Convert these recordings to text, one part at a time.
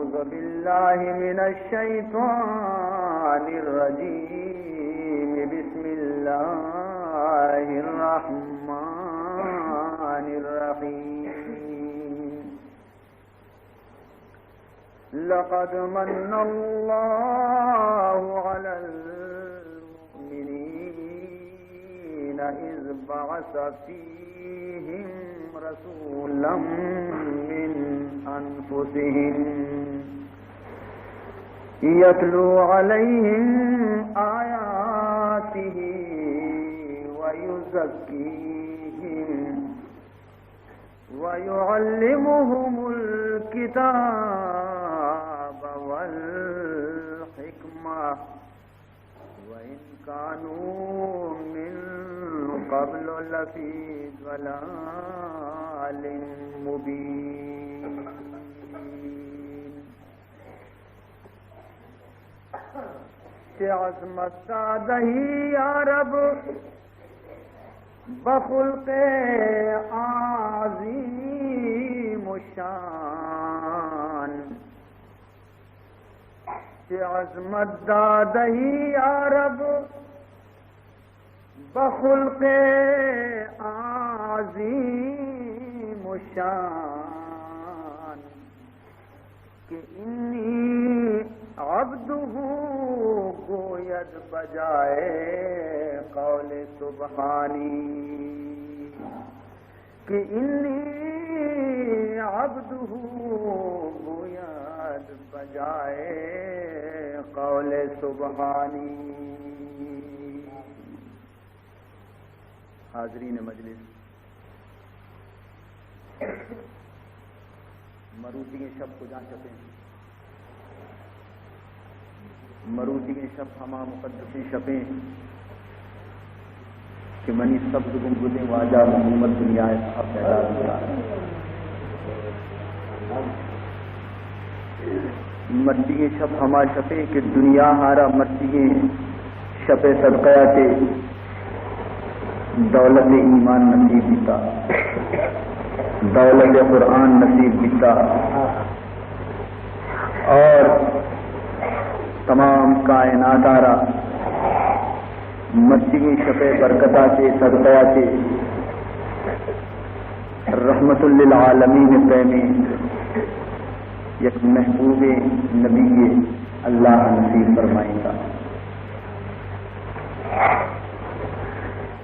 أعوذ بالله من الشيطان الرجيم. بسم الله الرحمن الرحيم. لقد من الله على المؤمنين إذ بعث فيهم رسولا من أنفسهم يتلو عليهم آياته ويزكيهم ويعلمهم الكتاب والحكمة وإن كانوا من قبل لفي ضلال مبين. چه عظمت دادهی یا رب بخلق عظیم الشان. چه عظمت دادهی یا رب بخلق عظیم الشان. که إني عبده گوید بجای قول سبحانی. که إني عبده گوید بجای قول سبحانی. حاضرین مجلس، مروچیگیں شپ کجام شپیں؟ مروچیگیں شپ ہما مقدسیں شپیں کہ منی سبز گنبدیں واجہ محمد دنیا ء تہا پیدا بوتا۔ مرچیگیں شپ ہما شپیں کہ دنیا ہارا مرچیگیں شپ ء صدقہ ء چہ دولت ایمان نصیب بیتا، دولت قرآن نصیب بیتا، اور تمام کائنات آرا مرچیگیں شپ ء برکتا چہ، صدقہ ء چہ رحمت للعالمین پیمیں یک محبوبیں نبی اللہ نصیب فرمائینتا۔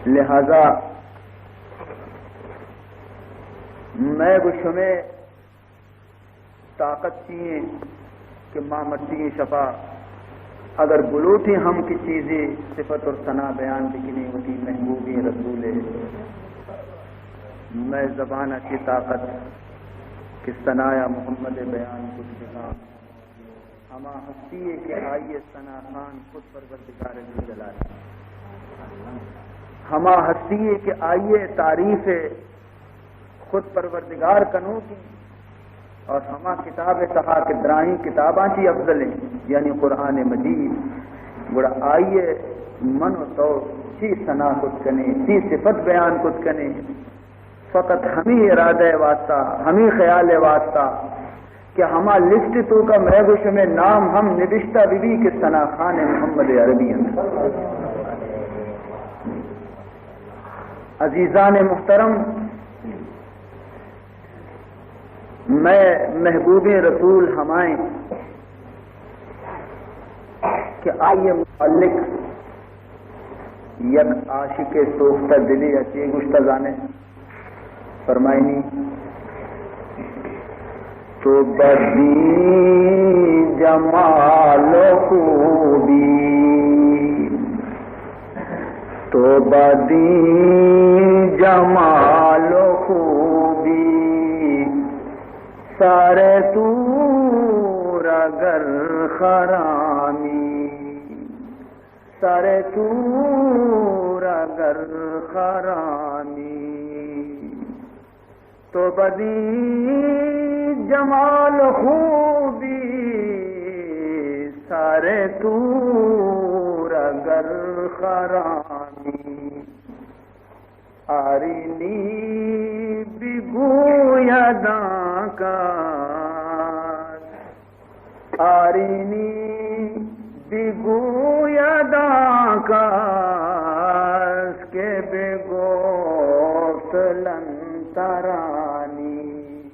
لہذا مئے گو شمئے طاقت چی ایں کہ ما مرچیگیں شپا اگر بلوٹیں ہم کہ چیزے صفت اور ثنا بیان بکنیں وتی محبوبیں رسول ء، مئے زبان ء چی طاقت کہ ثنایا محمد ء بیان کت بکاں۔ ہما ہستی ء کہ آئی ء ثنا خان خود پروردگار ذوالجلال، ہما ہستی ء کہ آئی ء تعریف ء خود پروردگار کنوکیں، اور ہما کتاب ء تہا کہ دراہیں کتاباں چی افضل ایں، یعنی قرآن مجید، گڑا آئی ء من و تو چی ثنا کت کنیں، چی صفت بیان کت کنیں؟ فقط ہمی ارادہ ء واسطہ، ہمی خیال ء واسطہ کہ ہما لسٹ توکا مئے گو شمئے نام ہم نبشتہ بہ بی کہ ثنا خان محمد عربی انت۔ عزیزان محترم، مئے محبوبیں رسول ہمائیں کہ آئی ء متعلق یک عاشق سوختہ دلے ء چے گوشتہ زانے؟ فرمائنی، تو بدی جمال و خوبی، تو بدی جمال و خوبی، سر تور اگر خرامی، سر تور اگر خرامی، تو بدی جمال خوبی، سر تور اگر خرامی۔ آرینی بگویداں کس، آرینی بگوید آن کس که بگفت لن ترانی.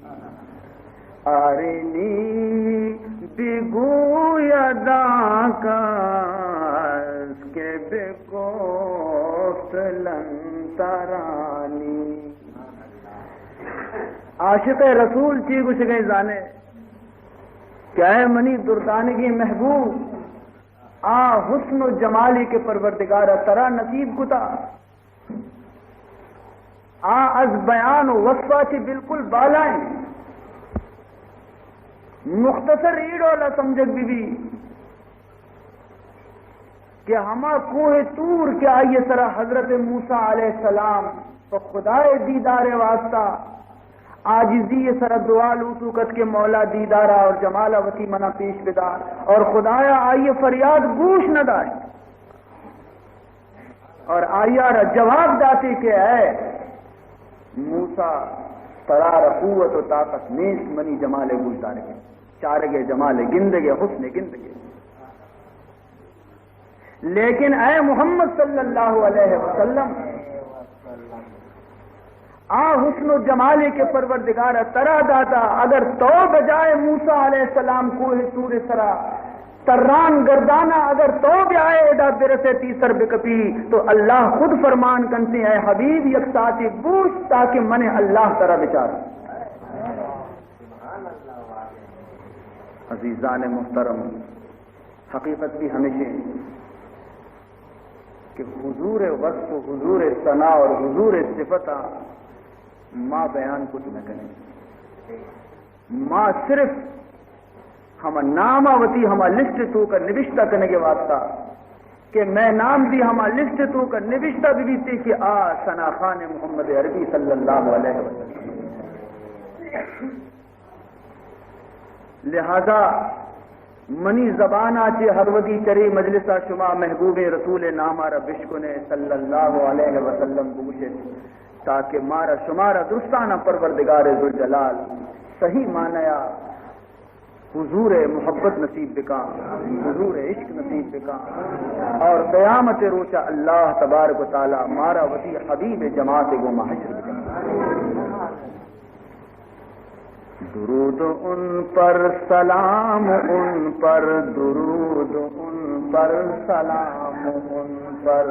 آرینی بگوید آن کس که بگفت لن ترانی. عاشق رسول چی گوشگیں زانے؟ کہ اے منی دردانگیں محبوب، آ حسن و جمالے کہ پروردگار ءَ ترا نصیب کتا، آ از بیان و وصفا چہ بالکل بالا ایں. مختصر اے ڈولا سمجھگ بہ بی کہ ہما کوہ طور کہ آئی سرا حضرت موسیٰ علیہ السلام پہ خدائے دیدار واسطہ عاجزی سرا دعا لوٹوک ات کہ مولا دیدارا اور جمالا وتی منا پیش بدار، اور خدایا آئی فریاد گوش نہ داشت، اور آئی را جواب داتے کہ اے موسیٰ، ترا را قوت و طاقت نیست منی جمال گوش دارگے، چارگے، جمال گندگے، حسن گندگے. لیکن اے محمد صلی اللہ علیہ وسلم، آ حسن و جمالے کہ پروردگار ترا داتا، اگر تو بجائے موسیٰ علیہ السلام کوہ طور سرا تران گردانا، اگر تو بیائے ادا برسے تی سر بکپی، تو اللہ خود فرمان کنتے، اے حبیب، یک ساعتے بوش تاکہ من اللہ ترا بچار. عزیزان محترم، حقیقت بھی ہمیش ایں کہ حضور وصف و حضور ثنا اور حضور صفتا ما بیان کت نہ کنیں. ما صرف ہما ناما وتی ہما لسٹ توکا نبشتہ کنگے واسطہ کہ مئے نام بھی ہما لسٹ توکا نبشتہ بہ بیتے کہ آ ثنا خان محمد عربی صلی اللہ علیہ وسلم. لہذا منی زبانا چہ ہر وھدی چرے مجلسا شما محبوبیں رسول ناما را بشکنے صلی اللہ علیہ وسلم بگوشت، تاکہ مارا شمارا درستانا پروردگار ذوالجلال صحیح معنیا حضور محبت نصیب بکا، حضور عشق نصیب بکا، اور قیامت روچا اللہ تبارک و تعالی مارا وتی حبیب جماعت گوما حشر بکا. درود ان پر، سلام ان پر، درود ان پر، سلام ان پر،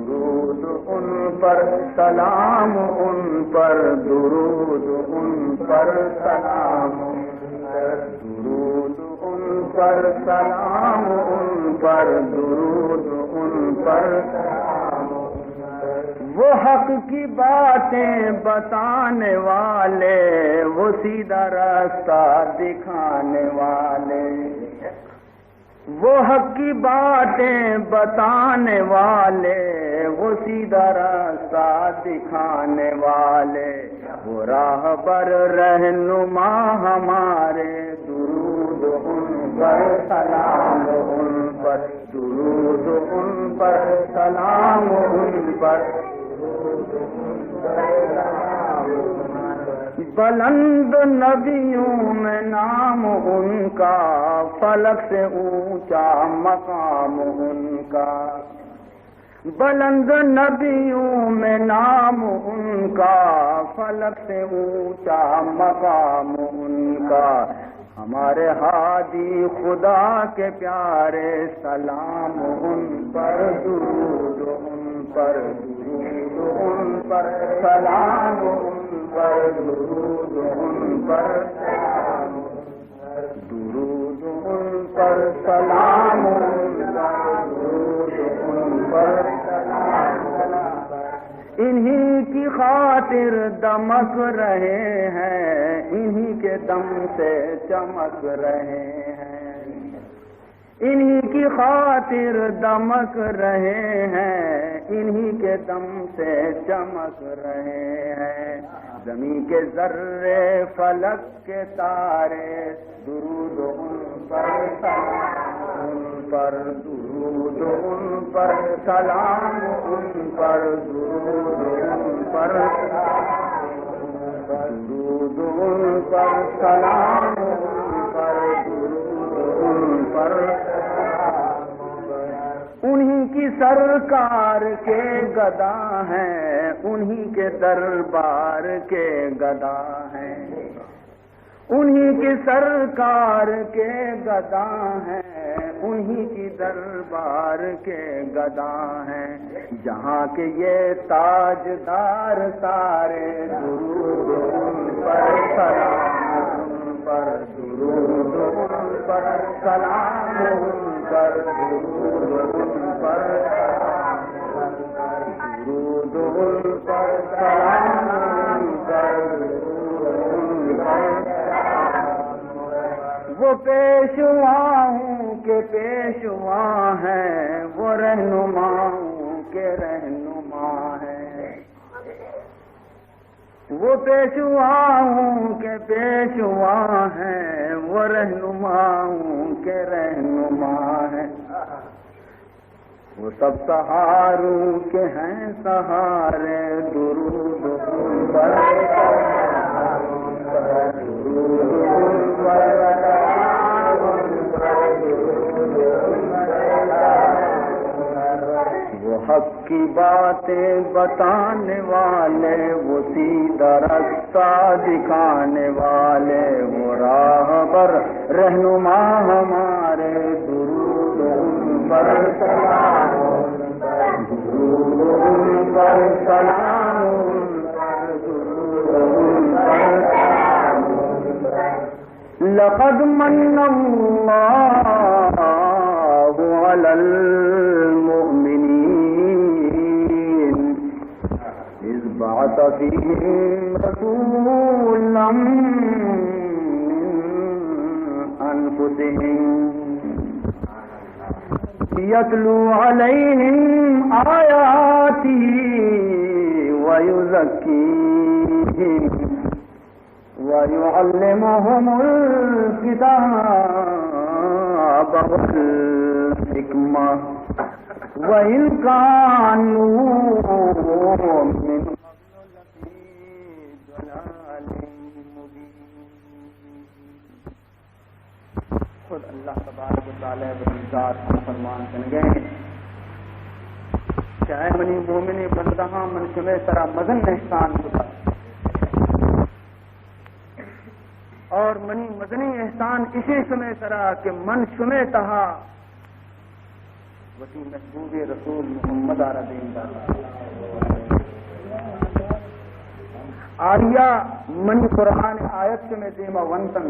درود ان پر، سلام ان پر، درود ان پر، سلام ان پر، درود ان پر، سلام ان پر، درود ان پر، سلام ان پر. وہ حق کی باتیں بتانے والے، وہ سیدھا راستہ دکھانے والے. وہ حق کی باتیں بتانے والے، وہ سیدھا راستہ دکھانے والے، وہ راہبر رہنما ہمارے. درود ان پر، سلام ان پر، درود ان پر، سلام ان پر. بلند نبیوں میں نام ان کا، فلک سے اونچا مقام ان کا. بلند نبیوں میں نام ان کا، فلک سے اونچا مقام ان کا. ہمارے ہادی خدا کے پیارے، سلام ان پر، درود ان پر، درود ان پر، سلام ان پر، درود ان پر، سلام ان پر. درود ان پر، سلام ان پر، درود ان پر، سلام ان پر. انہی کی خاطر دمک رہے ہیں، انہی کے دم سے چمک رہے ہیں. انہی کی خاطر دمک رہے ہیں، انہی کے دم سے چمک رہے ہیں. زمین کے ذرے، فلک کے تارے، درود ان پر، سلام ان پر، درود ان پر، سلام ان پر، درود ان پر، درود ان پر، سلام ان پر، درود ان پر. سرکار کے گدا ہیں، انہی کے دربار کے گدا ہیں۔ انہی کے سرکار کے گدا ہیں، انہی کی دربار کے گدا ہیں۔ جہاں کے یہ تاجدار سارے، درود ان پر، سلام ان پر، درود ان پر، سلام ان پر، درود ان پر، درود ان پر، سلام ان پر، درود ان پر۔ وہ پیشواؤں کے پیشوا ہیں، وہ رہنماؤں کے رہنما ہیں۔ وہ پیشواؤں کے پیشوا ہیں، وہ رہنماؤں کے رہنما ہیں۔ وہ سب سہاروں کے ہیں سہارے، درود ان پر، درود ان پر، وہ حق کی باتیں بتانے والے، وہ سیدھا رستہ دکھانے والے، وہ راہبر رہنما ہمارے، درود ان پر، سلام ان پر، درود ان پر، سلام ان پر، درود ان پر، سلام ان پر۔ لقد من الله على المؤمنين إذ بعث فيهم رسولا من أنفسهم يتلو عليهم آياته ويزكيهم ويعلمهم الكتاب والحكمة وإن كانوا من قبل لفي ضلال مبين۔ خود اللہ تبارک و تعالی وتی ذات ہم فرمان کنگے، کہ اے منی مومنیں بندہاں، من شمے سرا مزن احسان کتا۔ اور منی مزنیں احسان اشیں شمے سرا کہ من شمے تہا وتی محبوب رسول محمد آرا دیم داتا۔ آریا منی قرآن آیت شمے دیما ونتن،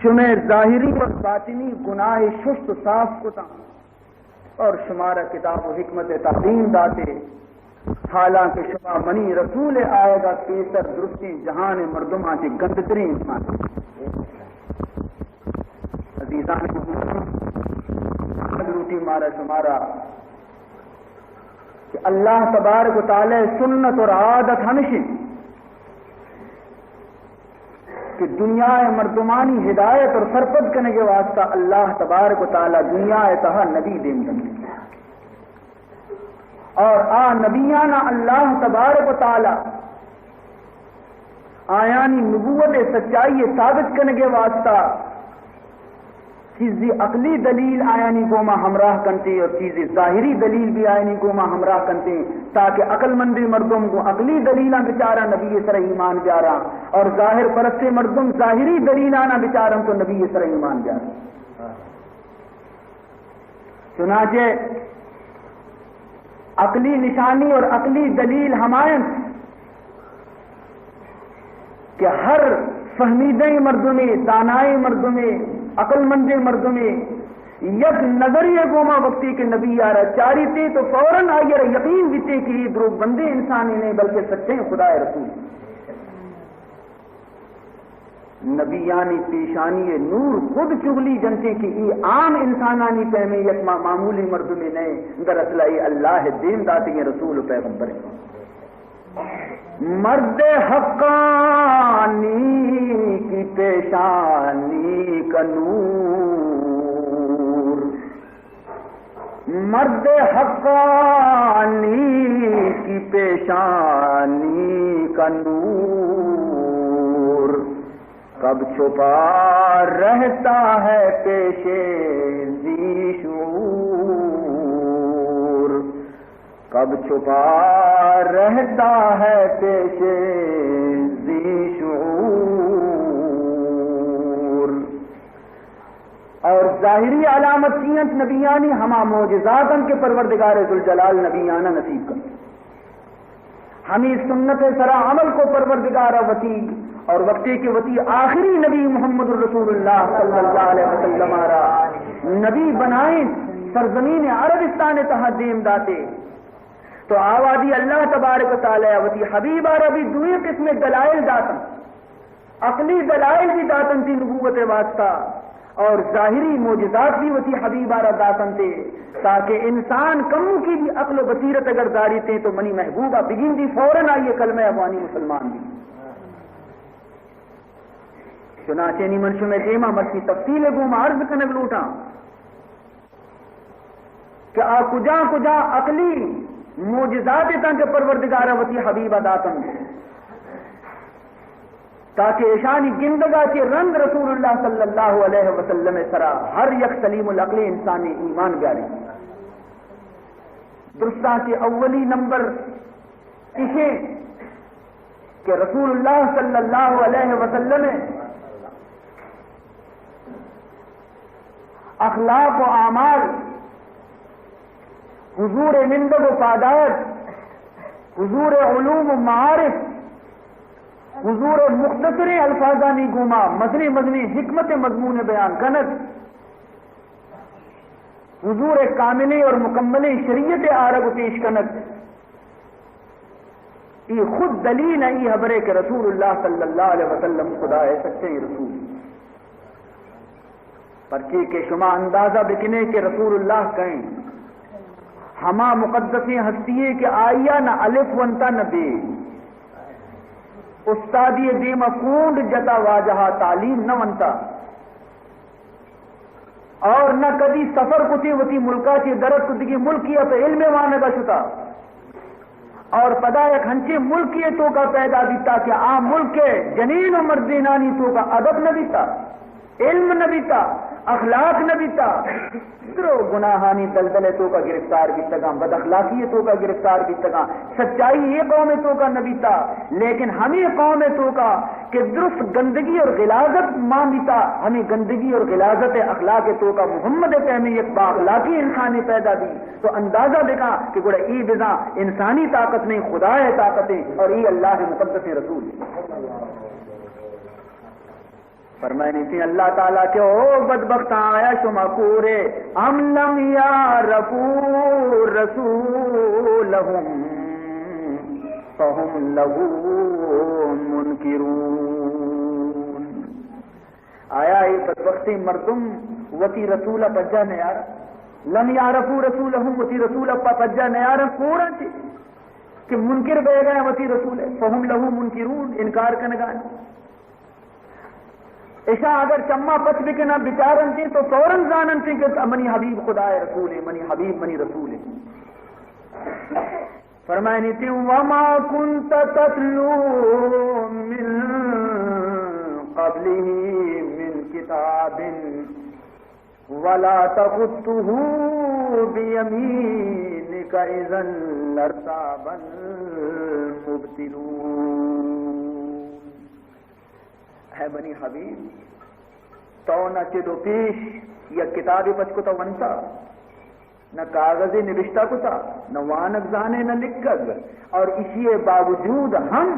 شمے ظاہری اور باطنی گناہ ششت و صاف کتن۔ اور شمارا کتاب و حکمت تعلیم داتے، حالانکہ شما منی رسول آیگا پیسر درستیں جہان مردماں چہ گندتریں انسان۔ عزیزان، لوٹی مارا شمارا کہ اللہ تبارک و تعالی سنت اور عادت ہمشی کہ دنیا ء مردمانی ہدایت اور سرپد کنگ ء واسطہ اللہ تبارک و تعالی دنیا ء تہا نبی دیم دنت۔ اور آ نبیانا اللہ تبارک و تعالی آیانی نبوت ء سچائی ء ثابت کنگ ء واسطہ چیزی عقلی دلیل آیانی گوما ہمراہ کنتے اور چیزی ظاہری دلیل بھی آیانی گوما ہمراہ کنتے، تاکہ عقل مندیں مردم گوں عقلی دلیلاں بچارا نبی سر ایمان بیارا، اور ظاہر پرستیں مردم ظاہری دلیلانا بچارن تو نبی سر ایمان بیارا۔ چنانچہ عقلی نشانی اور عقلی دلیل ہمائنت کہ ہر فہمیدہ مردمے، دانائے مردمے، عقل مندے مردمے یک نظری گوما وقتی کہ نبی آرا چاریتے تو فوراً آئی را یقین بیتے کہ یہ دروگ بندے انسانے نہیں بلکہ سچیں خدا رسول۔ نبیانی پیشانی نور خود چغلی جنتے کہ ای عام انسانانی پیمیں یک ما-، معمولی مردمے نئے، دراصل ای اللہ دین داتگیں رسول و پیغمبر۔ مرد حقانی کی پیشانی کا نور، مرد حقانی کی پیشانی کا نور، کب چھپا رہتا ہے پیش ذی شعور۔ کب چھپا رہتا ہے پیش ذی شعور۔ اور ظاہری علامت چی انت؟ نبیانی ہما معجزات انت کہ پروردگار ذوالجلال نبیانا نصیب کنت۔ ہمے سنت سرا عمل کو پروردگار وتی، اور وقتی کہ وتی آخری نبی محمد رسول اللہ صلی اللہ علیہ وسلم را نبی بنائیں، سرزمین عربستان تہا دیم داتے، تو آوادی اللہ تبارک و تعالی وتی حبیب را بھی دوئیں قسم دلائل داتن۔ عقلی دلائل بھی داتنتی نبوت واسطہ اور ظاہری معجزات بھی وتی حبیب را داتنتے، تاکہ انسان کمو کی بھی عقل و بصیرت اگر داریتے تو منی محبوبہ بگندی فوراً آئیے کلمہ ابوانی مسلمان بھی۔ چنانچہ نی من شمے دیما مرچی تفصیل گوما عرض کنگ لوٹاں کہ آ کجا کجا عقلی معجزات اتاں کہ پروردگار وتی حبیب داتن، تاکہ اشانی گندگا چہ رند رسول اللہ صلی اللہ علیہ وسلم سرا ہر یک سلیم العقل انسان ایمان بیاری۔ درستاں کہ اولی نمبر ایشیں کہ رسول اللہ صلی اللہ علیہ وسلم اخلاق و اعمال، حضور نندگ و پاداگ، حضور علوم و معارف، حضور مختصریں الفاظانی گوما مزنیں مزنیں حکمت مضمون بیان کنگ، حضور کاملیں اور مکملیں شریعت آرگ و پیش کنگ، ای خود دلیل ای حبرے کہ رسول اللہ صلی اللہ علیہ وسلم خدا ہے سچیں رسول۔ پرچے کہ شما اندازہ بکنے کہ رسول اللہ کہیں، ہما مقدسیں ہستی ہے کہ آئیا نہ الف ونتا نہ بے، استادی دیما کونڈ جتا واجہا تعلیم نہ ونتا، اور نہ کدی سفر کتے وتی ملکا چہ درت کتگی ملکی ء پہ علم وانگا شتا، اور پدا یک ہنچیں ملکی ء توکا پیدا بیتا کہ آ ملک ء جنین و مردینانی توکا ادب نہ بیتا، علم نہ بیتا، اخلاق نہ بیتا، درو گناہانی دلدل ء توکا گرفتار بیتگاں، بد اخلاقی ء توکا گرفتار بیتگاں۔ سچائی اے قوم ء توکا نہ بیتا، لیکن ہمے قوم ء توکا کہ درست گندگی اور غلاظت مان بیتا، ہمے گندگی اور غلاظت ء اخلاق ء توکا محمد ء پیمیں یک با اخلاقی انسانے پیدا بی، تو اندازہ بکاں کہ گڑا اے بزاں انسانی طاقت نہیں، خدا ء طاقت ہے اور اے اللہ ء مقدسیں رسول ہے۔ فرمائنی تھی اللہ تعالیٰ کہ او بدبختاں، آیا شما کورے، ام لم یعرفوا رسولهم فهم له منکرون۔ آیا اے بدبختیں مردم وتی رسول ء پجا نیار؟ لم یعرفوا رسولهم، وتی رسول ء پ-، پجا نیار، کوراں چی کہ منکر بہ گئے وتی رسول ء، فهم له منکرون، انکار کنگا۔ اشاں اگر چماں پچ بکناں، بچارنتیں تو فوراً زاننتیں کہ منی حبیب خدا ء رسول ہے، منی حبیب منی رسول ہے۔ فرمائنی تھی، وما كنت تتلو من قبله من كتاب ولا تخطه بيمينك إذا لارتاب المبطلون۔ اے منی حبیب، تو نہ چد و پیش یک کتابے پچ کتا ونتا، نہ کاغذے نبشتہ کتا، نہ وانگ زانے نہ لکھگ، اور اشی باوجود ہم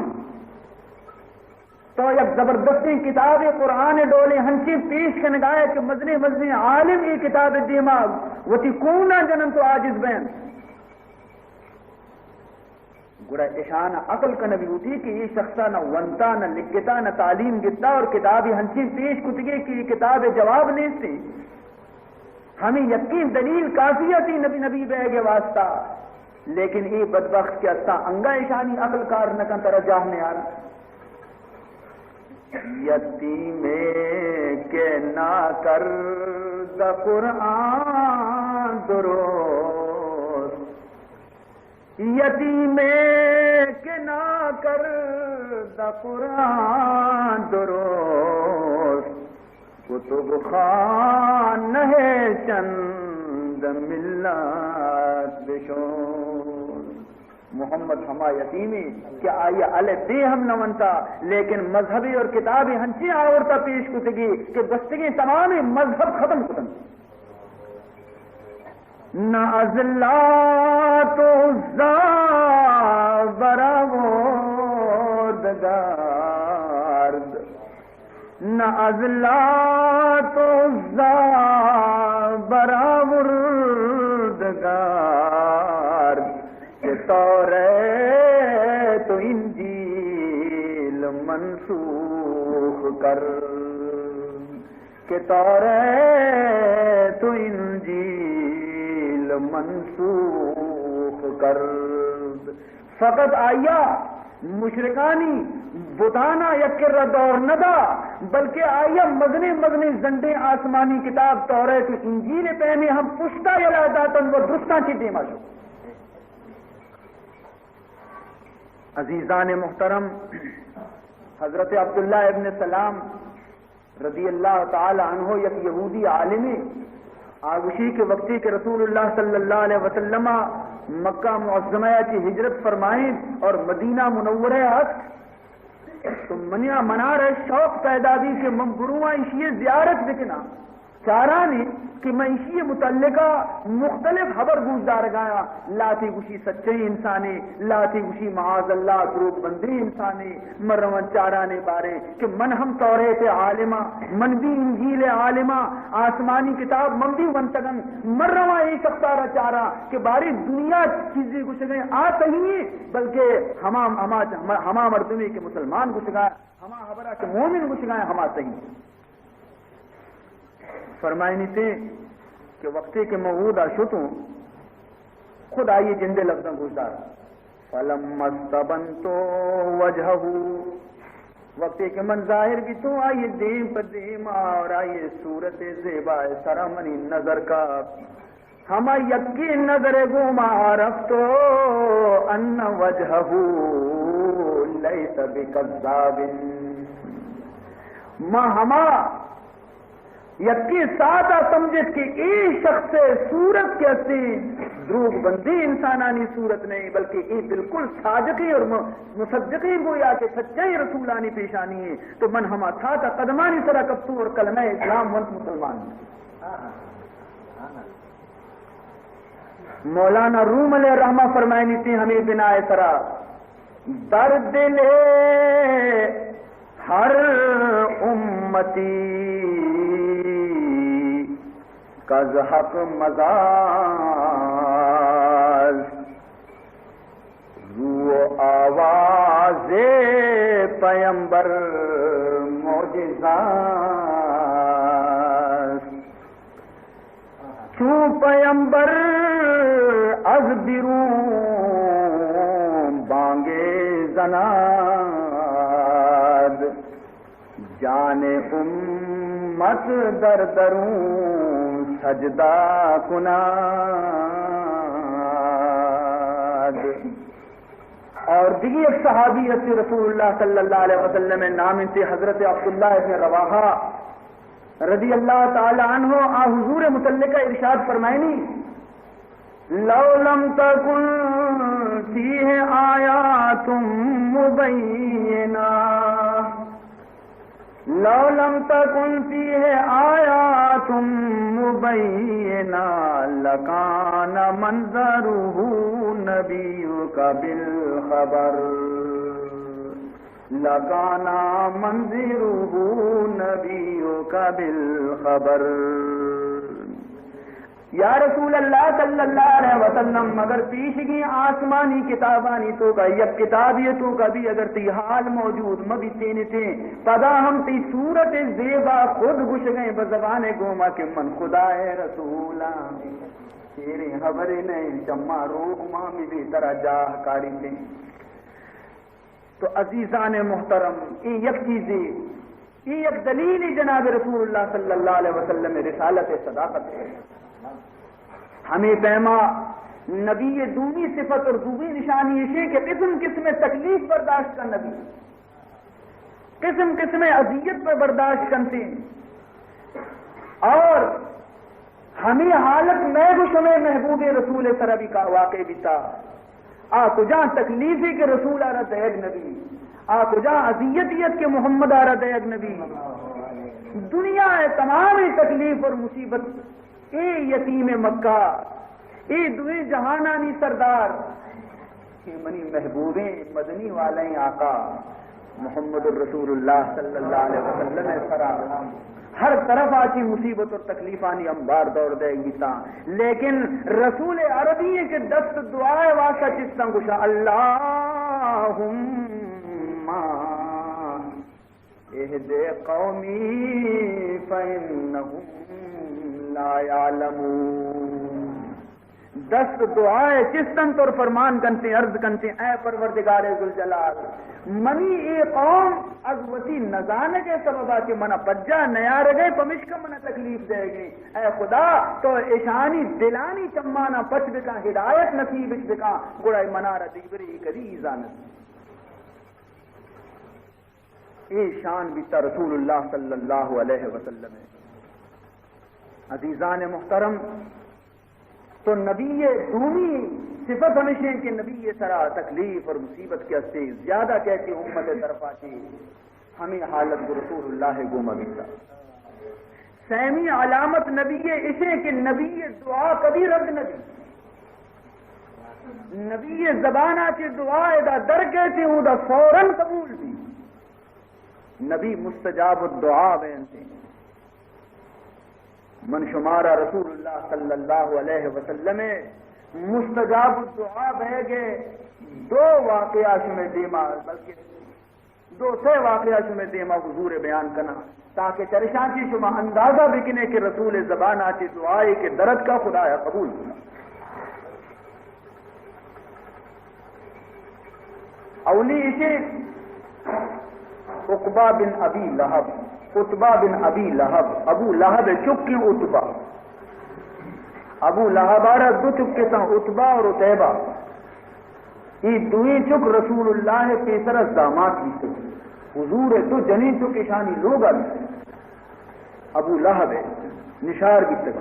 تو یک زبردستیں کتابے قرآن ڈولے ہنچیں پیش کنگائے کہ مزنیں مزنیں عالم اے کتاب دیما وتی کونا جننت و عاجز بینت۔ گڑا اشان عقل کنگ لوٹی کہ اے شخصا نہ ونتا، نہ لکھتا، نہ تعلیم گتا، اور کتابی ہنچیں پیش کتگے کہ اے کتاب جواب نیستی۔ ہمیں یقین دلیل کافی اتی نبی، نبی بیگ واسطہ، لیکن اے بدبخت کہ استا انگا اشانی عقل کار نہ کن، ترا جاہ نیار۔ یتیمے کہ نہ کرد قرآن درست، یتیمے کہ نہ کرد قرآن درست، کتب خانہ چند ملت بشست۔ محمد ہما یتیمے کہ آئی ءَ الف بے ہم نہ ونتا، لیکن مذہبے اور کتابے ہنچیں آورتا پیش کتگی کہ گوستگیں تمامیں مذہب ختم کتنت۔ نہ از لات و عزی برآورد گرد، نہ از لات و عزی برآورد گرد، کہ توریت و انجیل منسوخ کرد، کہ توریت و انجیل منسوخ کرد۔ فقط آئی ءَ مشرکانی بتانا یک کرا دور نہ دا، بلکہ آئی ءَ مزنیں مزنیں زنڈیں آسمانی کتاب توریت و انجیل ءِ پیمیں ہم پشتا یلہ داتن و درستاں چہ دیما شت۔ عزیزان محترم، حضرت عبداللہ ابن سلام رضی اللہ تعالی عنہ یک یہودی عالمے، آ گوشی کہ وقتی کہ رسول اللہ صلی اللہ علیہ وسلم مکہ معظمہ ءَ چہ ہجرت فرمائیں اور مدینہ منورہ ءَ اتک، تو منیا منارا شوق پیدا بی کہ من برواں ایشی زیارت بکناں، چارانی کہ من ایشی متعلقہ مختلف خبر گوش دارگایاں، لاتے گوشی سچیں انسانے، لاتے گوشی معاذ اللہ دروگ بندیں انسانے۔ من رواں چارانے بارے کہ من ہم توریت ءِ عالماں، من بھی انجیل ءِ عالماں، آسمانی کتاب من بھی ونتگن۔ من رواں اے شخصارا چاراں کہ بارے دنیا چیزے گوشگیں آ صحیح، بلکہ ہما، ہما، ہما، ہما مردمے کہ مسلمان گوشگا، ہما خبرا کہ مومن گوشگا، ہما صحیح۔ فرمائنیتے کہ وقتے کہ من اودا شتوں، خود آئی جندے لفظاں گوشدار۔ فلما استبنت وجهه، وقتے کہ من ظاہر بیتوں آئی دیم پہ دیما اور آئی صورت زیبا سرا منی نظر کا، ہما یکی نظر گوما رفت و ان وجهه لیس بکذاب۔ ما ہما یکی ساعتا سمجھت کہ اے شخص صورت کہ استی دروگ بندی انسانانی صورت نہیں، بلکہ اے بالکل صادقی اور م-، مصدقی، گویا کہ سچے رسولانی پیشانی ہے۔ تو من ہما ساعتا قدمانی سرا کپتوں اور کلمہ اسلام ونت مسلمان۔ مولانا روم علیہ الرحمہ فرمائنیتے ہمے بنائے سرا، در دل ہر امتی کز حق مزاج، رو و آواز پیمبر معجزہ است۔ چون پیمبر از بیرون بانگ زناد، جان امت در درون سجدہ کناد۔ اور دیگی یک صحابی ہستی رسول اللہ صلی اللہ علیہ وسلم نام انتی حضرت عبداللہ ابن رواحہ رضی اللہ تعالی عنہ، آ حضور متعلقہ ارشاد فرمائنی، لو لم تکن فیہ آیات مبینہ، لو لم تکن فیہ آیات مبینہ لکان منظرہ نبیک بالخبر، لکان منظرہ نبیک بالخبر۔ یا رسول اللہ صلی اللہ علیہ وسلم، مگر پیشگیں آسمانی کتابانی توکا یک کتابی توکا بھی اگر تئی حال موجود مہ بیتینتیں، پدا ہم تئی صورت زیبا خود گشگیں بہ زبان گوما کہ من خدا ءِ رسولاں۔ چیریں خبرے نہ، چما روک ما می بے ترا جاہ کاریتیں۔ تو عزیزان محترم، اے یک چیزے، اے یک دلیل جناب رسول اللہ صلی اللہ علیہ وسلم رسالت صداقت ہے۔ ہمیں پیما نبی دومی صفت اور دومی نشانی ایشے کہ قسم قسم تکلیف برداشت کا نبی، قسم قسم اذیت پر برداشت کنتے۔ اور ہمیں حالت میں گو شمے محبوب رسول سر بھی کا واقع بیتا۔ آ کجا تکلیفے کہ رسول آرا دئیگ نبی، آ کجا اذیتی ات کہ محمد آرا دئیگ نبی۔ دنیا ء تمام تکلیف اور مصیبت اے یتیم مکہ، اے دوئیں جہانانی سردار، اے منی محبوبیں مدنی والیں آقا محمد الرسول اللہ صلی اللہ علیہ وسلم ء سرا ہر طرف آ چی مصیبت اور تکلیفانی انبار دور دئیگ بیتاں، لیکن رسول عربی ء کہ دست دعا ء واسطہ چستاں گوشاں، اللہم اہد قومی فانہم لا یعلمون۔ دست دعا ء چست انت اور فرمان کنت، عرض کنت، اے پروردگار ذوالجلال، منی اے قوم از وتی نزانگ ء سبب ء کہ منا پجا نیارگ ء پمشکا منا تکلیف دئیگ ء۔ اے خدا، تو اشانی دلانی چمانا پچ بکن، ہدایت نصیب اش بکن، گڑا منارا دیبری کدی ایزا نہ۔ اے شان بیتا رسول اللہ صلی اللہ علیہ وسلم۔ عزیزان محترم، تو نبی دومی صفت ہمیش انت کہ نبی سرا تکلیف اور مصیبت کے ہستے زیادہ کہتی امت طرفا چی ہمیں حالت کو رسول اللہ گوما بیتا۔ سیمی علامت نبی اشے کہ نبی دعا کبھی رد نہ دی۔ نبی زبانا چی دعا ادا در کہتے ہوں دا فوراً قبول دی۔ نبی مستجاب الدعا بینتے۔ من شمارا رسول اللہ صلی اللہ علیہ وسلم مستجاب الدعا بہ گئے۔ دو واقعہ شمے دیما، بلکہ دو سے واقعہ شمے دیما حضور بیان کنا، تاکہ چرشان چی شما اندازہ بکنے کہ رسول زبان آتی دعائے کہ درد کا خدایا قبول کنا۔ اولی ایشی عقبہ بن ابی لہب، عتبہ بن ابی لہب، ابو لہب چکیں عتبہ۔ ابو لہب آرا دو چکے تاں، عتبہ اور عتیبہ۔ اے دوئیں چک رسول اللہ پیسر دامات بیتے۔ حضور دو جنین چک اشانی لوگ آتے۔ ابو لہب نشار بیتے۔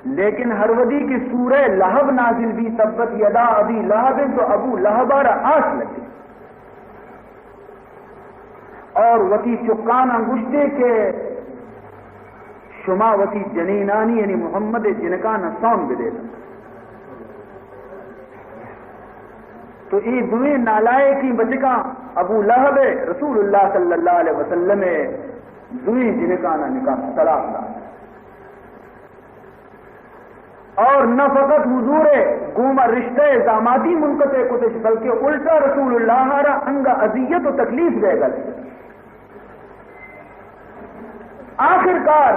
لیکن ہر ودی کہ سورہ لہب نازل بی، تبت یدا ابی لہب، تو ابو لہب آرا آس لگے اور وتی چکانا گشتے کہ شما وتی جنینانی، یعنی محمد جنکانا سون بدے۔ تو اے دوئیں نالائقیں بچکاں ابو لہب رسول اللہ صلی اللہ علیہ وسلم دوئیں جنکانا نکاح طلاق دا۔ اور نہ فقط حضور گوما رشتہ زاماتی منقطع کتش، بلکہ الٹا رسول اللہ را انگا اذیت و تکلیف دے گل۔ آخر کار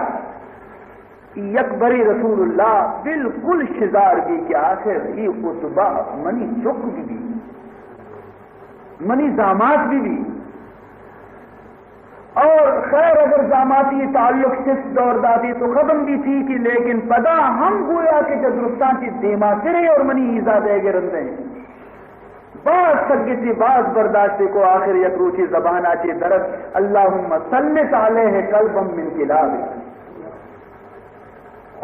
یک بری رسول اللہ بالکل شزار بی کہ آخر ای عتبہ منی چک بی بی، منی زامات بی بی۔ اور خیر، اگر زاماتی تعلق صرف دور داتی تو ختم بی تھی کہ، لیکن پدا ہم گویا کہ جزرستان چی دیما ترے اور منی ایزا دے گے رندے۔ باز سگتی، باز برداشت کو، آخر یک روچی زبان آتی درد، اللہم سلط علیہ کلبا من کلاب۔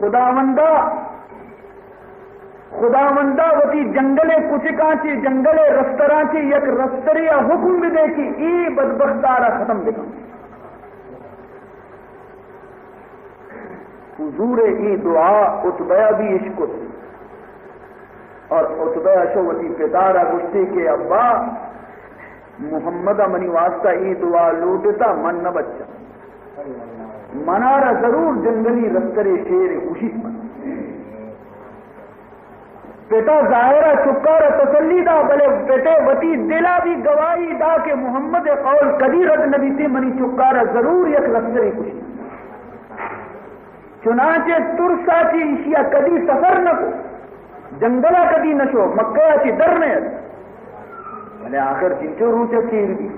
خداوندا، خداوندا وتی جنگل کچکاں چی، جنگل رستراں چی یک رسترے ء حکم بدے کہ اے بدبختارا ختم بکن۔ حضور ء اے دعا عتبہ ء بھی اشکت اور عتبہ ء شو وتی پتارا گوشتے کہ ابا، محمد ء منی واسطہ اے دعا لوٹتا، من نہ بچا، منارا ضرور جنگلی رسترے شیر کشیت من۔ پتا ظاہرا چکارا تسلی دا، بلے پتے وتی دلا بھی گواہی دا کہ محمد قول کدی رد نبیتے، منی چکارا ضرور یک رسترے کشی۔ چنانچہ ترسا چی ایشیا کدی سفر نہ کو، جنگلا کدی نہ شو، مکہ چی در نہ ات۔ بلے آخر چنچو روچ چیر بی۔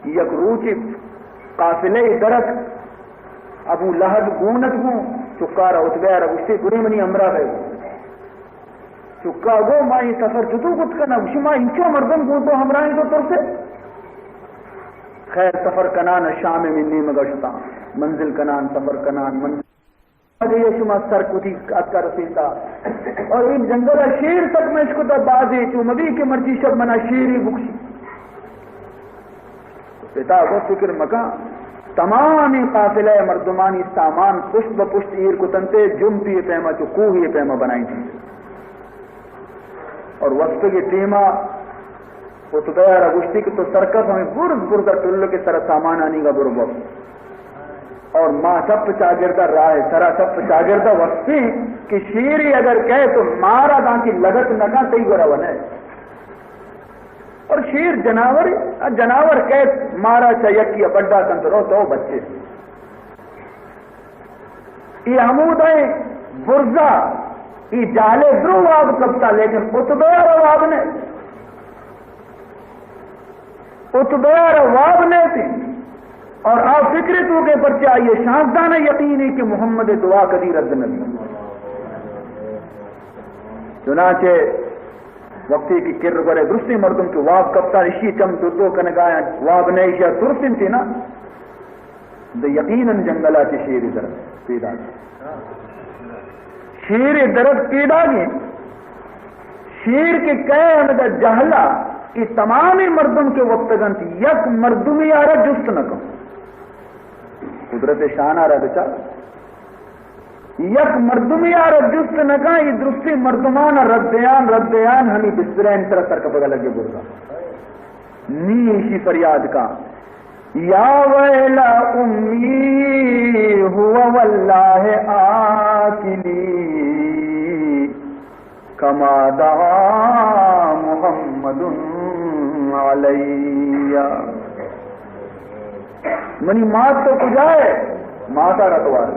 یک روچے قافلہ درک، ابو لہب گون ات گوں، چکارا عتبہ را گوشتے، برے منی ہمراہ بے۔ چکا گو، ما اے سفر چتو کت کنا؟ گوشی، ما انچو مردم گوں تو ہمراہیں تو ترسے۔ خیر، سفر کنان شام من نیمگا شتاں، منزل کنان، سفر کنان، منزل اگہ یہ شما سر کتی اتکا رسیتا۔ اور این جنگل شیر تک مشکتا بازی چو مبی کہ مرچی شب منا شیری بکشی۔ پتا گو فکر مکن، تمامی قافلہ مردمانی سامان پشت بہ پشت ایر کتنتے، جمپی پیما چو کوہی پیما بنائیں تھی۔ اور وقت کے ٹیما عتبہ را گوشتی کہ تو سرکف ہمیں برز برز ٹلو کے سر سامانانی گا برو بب۔ اور ما چپ چاگردا راہ سرا چپ چاگردا وقتی کہ شیری اگر کہے تو مارا دانتی لگت نہ کن تئی گورا ونے۔ اور شیر جناور، جناور کہے مارا چا یکی بڈا کنت رو تو بچے۔ ای ہمودائیں برزا، ای جالے درو واب کپتا، لیکن عتبہ را واب نے۔ عتبہ را واب نے تھی۔ اور آ فکر تو کے پرچہ آئیے شانزدانہ یقین ہے کہ محمد دعا کدی رد نبی۔ چنانچہ وقتی کہ کر گورے درستی مردم کہ واب کپتا، اشی چم دو دو کنگایا، واب نے اشیا ترسن تھی نا۔ دے یقیناً جنگلا چہ شیر درد پیدا گی۔ شیر درد پیدا گی۔ شیر کے کئے ہمدا جہلا، ای تمامی مردم کے وقتگنت، یک مردمی آرا جست نہ کن۔ قدرت شان آرا بچا۔ یک مردمی آرا جست نہ کن، ای درستی مردمان ردیان، ردیان ہمی بسترین ترا سرکپگا لگے برگا۔ نی ایشی فریاد کا، یا ویل امی هو والله آکلی کما دعا محمد علی۔ منی مات تو کجا ہے؟ ماتا رتوار۔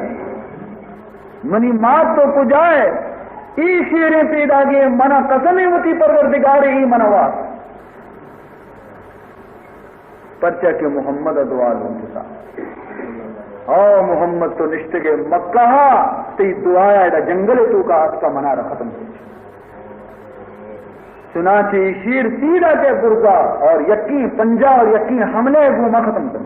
منی مات تو کجا ہے؟ ای شیریں پیداگے منا قسم وتی پروردگار ای منوا۔ پرچا کہ محمد ء دعا لوٹتا۔ او محمد تو نشتگے مکہ ء، تئی دعا ء ادا جنگل ء توکا اتکا منارا ختم کت۔ چنانچہ شیر سیدھا کے برزا اور یقین پنجا اور یقین حملے گوما ختم کر۔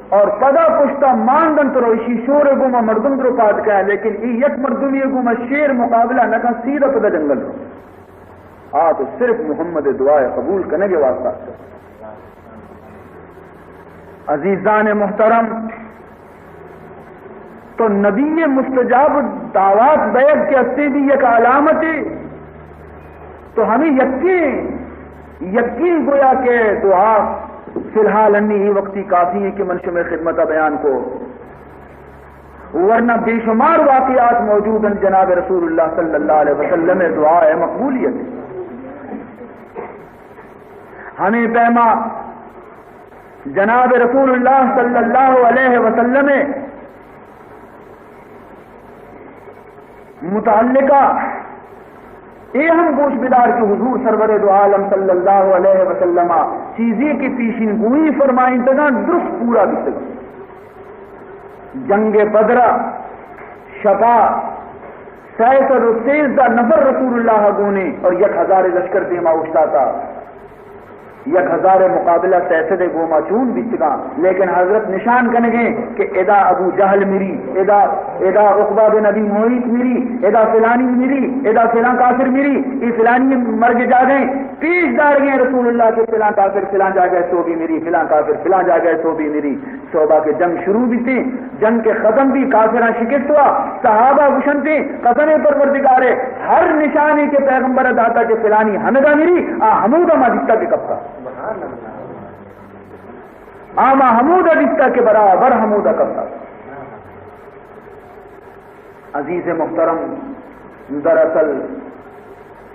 اور پدا پشتا ماندن ترو اشی شور گوما مردم درو پاد کیا، لیکن ای یک مردمی گوما شیر مقابلہ نہ کن، سیدھا پدا جنگل رو۔ آ تو صرف محمد دعا قبول کنگ واسطہ۔ عزیزان محترم، تو نبی مستجاب دعوات بیگ کہ استے بھی یک علامتے، تو ہمیں یقین، یقین گویا کہ دعا فی الحال انی ہی وقتی کافی ہے کہ من شمے خدمت بیان کو۔ ورنہ بے شمار واقعات موجود ہیں جناب رسول اللہ صلی اللہ علیہ وسلم دعا ہے مقبولیت۔ ہمیں پیما جناب رسول اللہ صلی اللہ علیہ وسلم متعلقہ اے ہم گوش بدار کہ حضور سرور دو عالم صلی اللہ علیہ وسلم چیزی کی پیشین گوئی فرمائیں تگان درست پورا بیتگان۔ جنگ بدر ء شپا سئے سد و سیزدہ نفر رسول اللہ ء گونے اور یک ہزار لشکر دیما اوشتاتا۔ یک ہزار مقابلہ سئے سد گوما چون بیتگاں، لیکن حضرت نشان کنگیں کہ ادا ابو جہل مری، ادا، ادا عقبہ بن ابی معیط مری، ادا فلانی مری، ادا فلان کافر مری، ای فلانی مرگ جاگہیں پیش دارگیں رسول اللہ کہ فلان کافر فلان جاگہ سوبی مری، فلان کافر فلان جاگہ سوبی مری۔ صحبہ کے جنگ شروع بیتے، جنگ کے ختم بھی، کافراں شکست ہوا، صحابہ گشنتے، قسم پروردگارے، ہر نشانی کے پیغمبر داتا کہ فلانی ہمدا مری، آ ہمودا ما دیتا کہ کپتا۔ آ ما ہمودا دیتا کہ برابر ہمودا کپتا۔ عزیز محترم، دراصل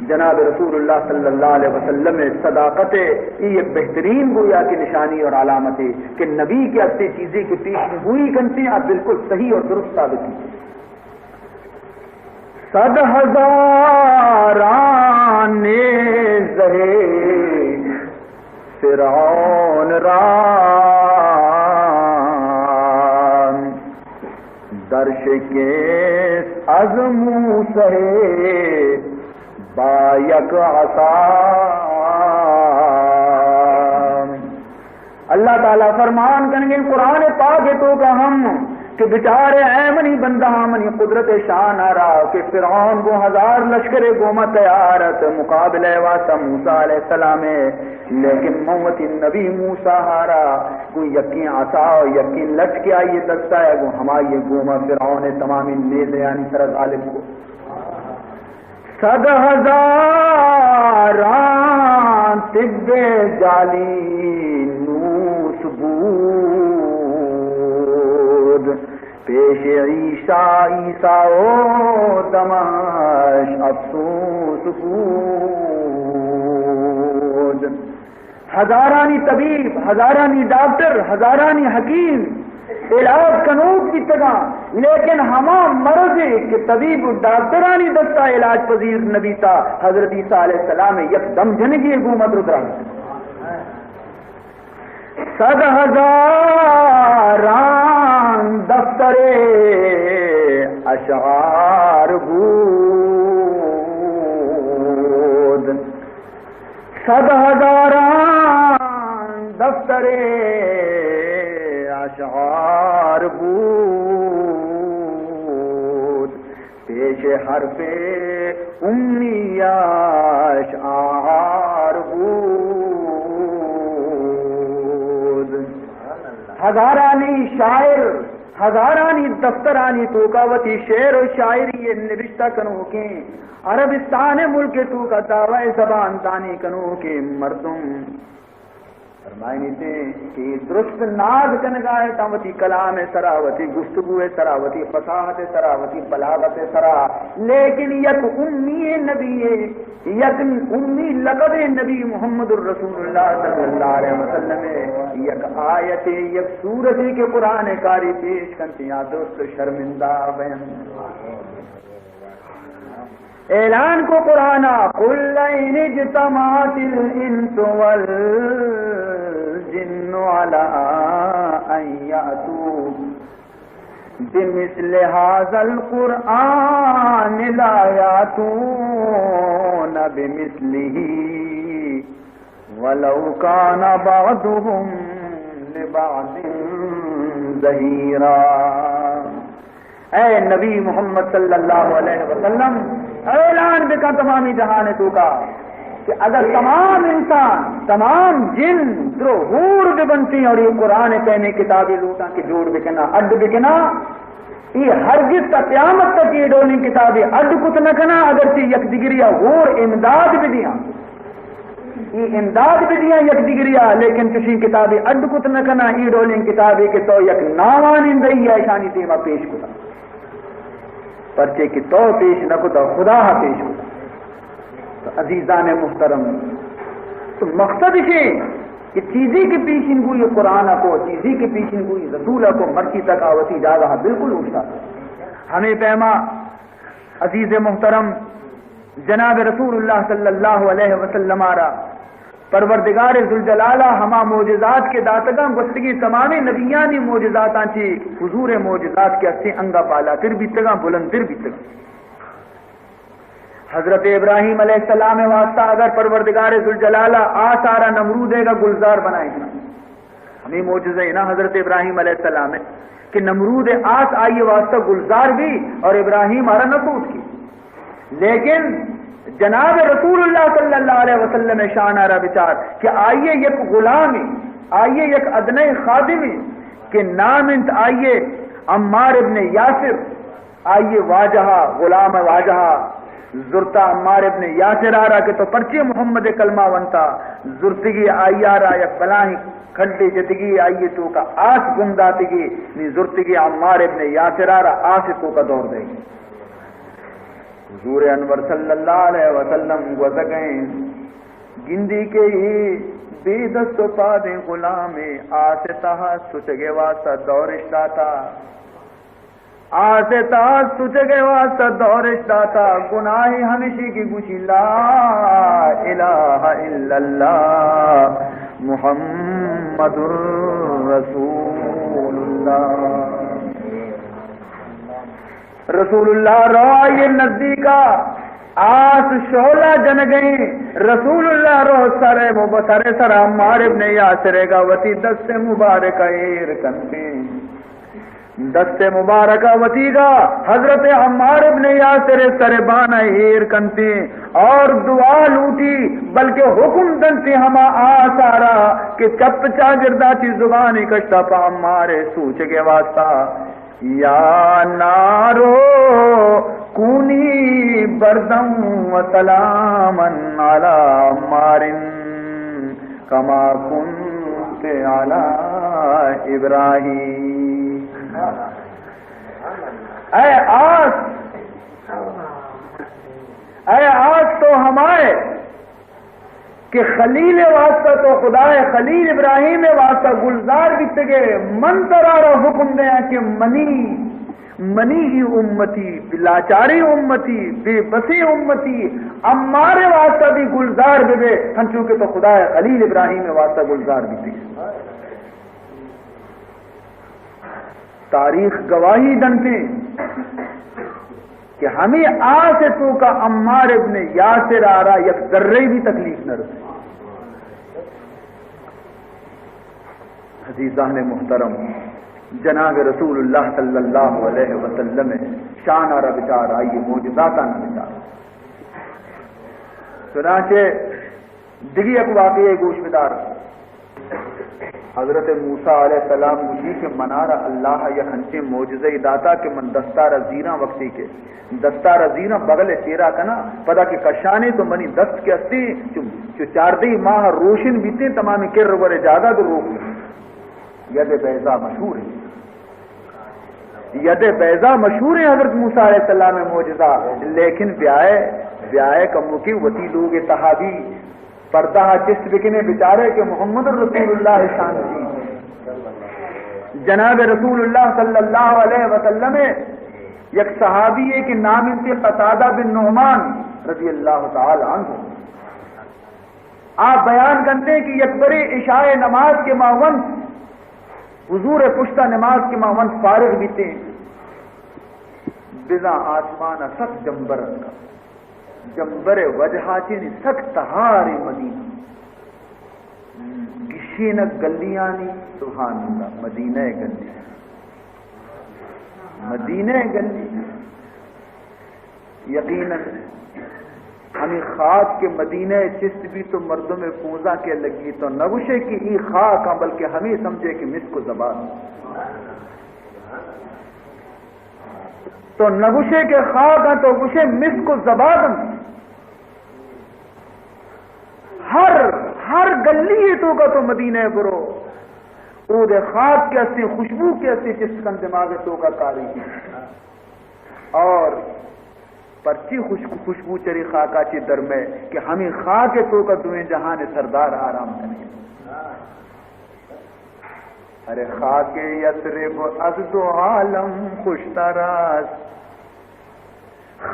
جناب رسول اللہ صلی اللہ علیہ وسلم صداقت ای ایک بہترین گویا کہ نشانی اور علامت ہے کہ نبی کے اچھے چیزیں کہ پیش گوئی کنتے ہیں، آپ بالکل صحیح اور درست ثابت کی۔ صد ہزاران زہے فرعون را در شکست از موسیٰ با یک عصا۔ اللہ تعالی فرمان کنگے قرآن پاک تو کا ہم کہ بچارے اے منی بندہاں، منی قدرت شان ءَ را، کہ فرعون گوں ہزار لشکرے گوما تیار ات مقابلہ ءِ واسطہ موسیٰ علیہ السلام ءِ، لیکن من وتی نبی موسیٰ ءَ را گوں یکیں عصا ءُ یکیں لٹ کہ آئی ءِ دست ءَ، گوں ہمائی ءِ گوما فرعون ءِ تمامیں نیزیانی سرا غالب کو۔ صد ہزاراں طب جالی نوس بود، پیش عیسی، عیسی و دمش افسوس بود۔ ہزارانی طبیب، ہزارانی ڈاکٹر، ہزارانی حکیم علاج کنوک بیتگاں، لیکن ہما مرضے کہ طبیب و ڈاکٹرانی دستا علاج پذیر نہ بیتا، حضرت عیسی علیہ السلام یک دم جنگی گوں مدر درا۔ صد ہزاران دفتر اشعار بود، صد ہزاران دفتر اشعار بود، پیش حرف امیاش عار بود۔ ہزارانی شاعر، ہزارانی دفترانی توکا وتی شعر و شاعری نبشتہ کنوکیں، عربستان ملک توکا دعوی زبان دانی کنوکیں مردم فرمائنیتے کہ درست ناز کنگا ایں تاں وتی کلام سرا، وتی گفتگو سرا، وتی فصاحت سرا، وتی بلاغت سرا، لیکن یک امی نبی، یک امی لقب نبی محمد الرسول اللہ صلی اللہ علیہ وسلم، یک آیت، یک سورت کہ قرآن کاری پیش کنت، یا درست شرمندہ بین۔ اعلان کو قرآن، قل لئن اجتمعت الانس والجن على ان يأتوا بمثل هذا القرآن لا يأتون بمثله ولو كان بعضهم لبعض ظهيرا۔ اے نبی محمد صلی اللہ علیہ وسلم، اعلان بکن تمامی جہان توکا کہ اگر تمام انسان، تمام جن درو ہور ببنتی اور یہ قرآن پیمیں کتابی لوٹاں کہ جوڑ بکنا، اڈ بکنا، اے ہرگز تا قیامت تک اے ڈولیں کتابے اڈ کت نہ کناں، اگرچہ یک دگریا ہور امداد بدیاں۔ اے امداد بدیاں یک دگریا، لیکن چشیں کتابے اڈ کت نہ کناں، اے ڈولیں کتابے کہ تو یک ناوانندہی اشانی دیما پیش کتا۔ پرچے کہ تو پیش نہ کتا، خدا ہا پیش کتا۔ تو عزیزان محترم، تو مقصد اشے کہ چیزی کہ پیشن گوئی قرآن کو، چیزی کہ پیشن گوئی رسول کو، مرچی تک آ وتی جاگہ بالکل اوشتات۔ ہمیں پیما عزیز محترم جناب رسول اللہ صلی اللہ علیہ وسلم آرا پروردگار ذوالجلال ہما معجزات کے داتگاں، گوستگی تمامیں نبیانی معجزاتاں چی حضور معجزات کے اسے انگا بالاتر بیتگاں، بلندتر بیتگاں۔ حضرت ابراہیم علیہ السلام واسطہ اگر پروردگار ذوالجلال آس آرا نمرودے گا گلزار بنائے گا، ہمیں معجزہ ہے نا حضرت ابراہیم علیہ السلام ہے کہ نمرود آس آئی واسطہ گلزار بھی اور ابراہیم آرا نہ سوچ کی۔ لیکن جناب رسول اللہ صلی اللہ علیہ وسلم شان آرا بچار کہ آئیے یک غلام، آئیے یک ادنی خادم کہ نام انت آئیے عمار ابن یاسر، آئی واجہ، غلام واجہ، زرتا عمار ابن یاسر آرا کہ تو پرچے محمد کلمہ ونتا، زرتگی آئی آرا یک بلاہیں کھڈے جتگی، آئی توکا آس گم داتگی، نی زرتگی عمار ابن یاسر آرا آس توکا دور دے۔ حضور انور صلی اللہ علیہ وسلم گوزگئیں، گندی کہ ای بے دست و پادیں غلامے آس تہا سچگے واسطہ دورش داتا۔ آس ء تہا سچگ ء واسطہ دورش داتا، گناہی ہمشی کہ گوشی، لا الہ الا اللہ محمد رسول اللہ۔ رسول اللہ رو آئی نزدیکا، آس شولا جنگیں، رسول اللہ رو سر مب-، سر سر عمار ابن یاسر گا وتی دست مبارک ایر کنتے۔ دست مبارکہ وتیگا حضرت عمار ابن یاسر سر بانا ایر کنتے اور دعا لوٹی، بلکہ حکم دنتے ہما آسارا کہ چپ چاگردا چی زبانی کشتا پہ عمار سوچگے واسطہ، یا نارو کونی بردم و سلامن علی عمار کما کنت علی ابراہیم۔ اے آس، اے آس تو ہمائے کہ خلیل واسطہ تو خدائے خلیل ابراہیم واسطہ گلزار بیتگے، من ترارا حکم دیاں کہ منی، منی ای امتی، لاچاریں امتی، بے بسیں امتی، عمار واسطہ بھی گلزار ببے، ہنچو کہ تو خدائے خلیل ابراہیم واسطہ گلزار بیتگے۔ تاریخ گواہی دنتے کہ ہمے آس ء توکا عمار ابن یاسر آرا یک ذرے بھی تکلیف نہ رسی۔ عزیزان محترم، جناب رسول اللہ صلی اللہ علیہ وسلم شان آرا بچار، آئی معجزاتاں بچار۔ چنانچہ دگہ یک واقعہ گوش بدار۔ حضرت موسیٰ علیہ السلام گوشی کہ منارا اللہ یک انچیں معجزہ داتا کہ من دستارا زیراں، وقتی کہ دستارا زیراں بغل چیرا کناں، پدا کہ کشانے تو منی دست کہ استی چو، چو چاردہ ماہ روشن بیتے، تمامی کر ور جاگہ دو روک۔ ید بیضا مشہور ہے۔ ید بیضا مشہور ہے حضرت موسیٰ علیہ السلام معجزہ، لیکن بیائے، بیائے کمو کی وتی لوگ تہا بھی پردہ چست بکنے بچارے کہ محمد رسول اللہ شان جی۔ جناب رسول اللہ صلی اللہ علیہ وسلم یک صحابی ہے کہ نام انتے قتادہ بن نعمان رضی اللہ تعالی عنہ۔ آپ بیان کرتے ہیں کہ یک برے عشاء نماز کے ما ونت، حضور پشتا نماز کے ما ونت فارغ بیتے ہیں۔ بزاں آسمان سک جمبر اتکا۔ جمبر وجہا چینی سک تہاریں مدینہ۔ گشینک گلیانی، سبحان اللہ، مدینہ گلی۔ مدینہ گلی۔ یقیناً ہمیں خاک کے مدینہ چست بھی تو مردم پونزا کے لگی تو نہ گوشے کہ ای خاک ہاں، بلکہ ہمیں سمجھے کہ مسک و زبان۔ تو نہ گوشے کہ خاک ہاں، تو گوشے مسک و زبادن۔ ہر، ہر گلی توکا تو مدینہ برو، اود خاک کے اسے، خوشبو کے اسے چست کن دماغ توکا کاری۔ اور پرچی خوشبو، خوشبو چری خاکا چی درمے کہ ہمیں خاک توکا دوئیں جہان سردار آرام کنے۔ ارے خاک یثرب از دو عالم خوشتر است،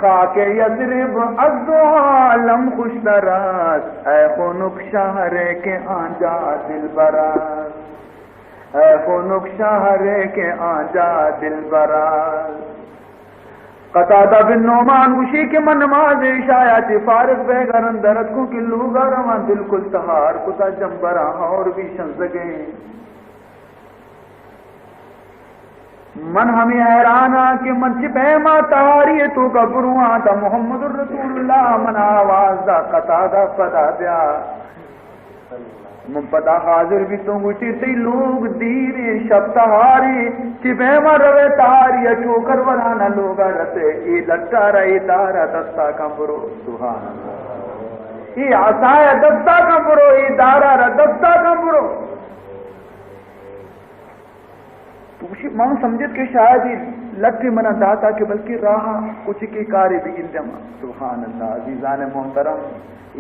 خاک یثرب از دو عالم خوشتر است، ای خنک شهر که آنجا دلبر است، ای خنک شهر که آنجا دلبر است۔ قتادہ بن نعمان گوشی کہ من نماز عشاء چی فارغ بیگا رند اتکوں کہ لوگا رواں بالکل تہار کتا، جمبراں ہور بھی شنزگیں۔ من ہمیں حیران ہاں کہ من چی پیما تہاری توکا برواں تا محمد رسول اللہ من آواز دا قتادہ پدا بیا۔ من پدا حاضر بیتوں، گوشتی، تئی لوگ دیریں، شپ تہاریں، چی پیما روے تہاری ء ٹوکر ورانا لوگا رسے، اے لٹا را، اے دارا دستا کن برو۔ سبحان اللہ۔ اے عصایا دستا کن برو، اے دارا را دستا کن برو۔ تو گوشی، من سمجھت کہ شاید اے لٹ منا داتا کہ بلکہ راہ کچکے کارے بگندم۔ سبحان اللہ، عزیزان محترم،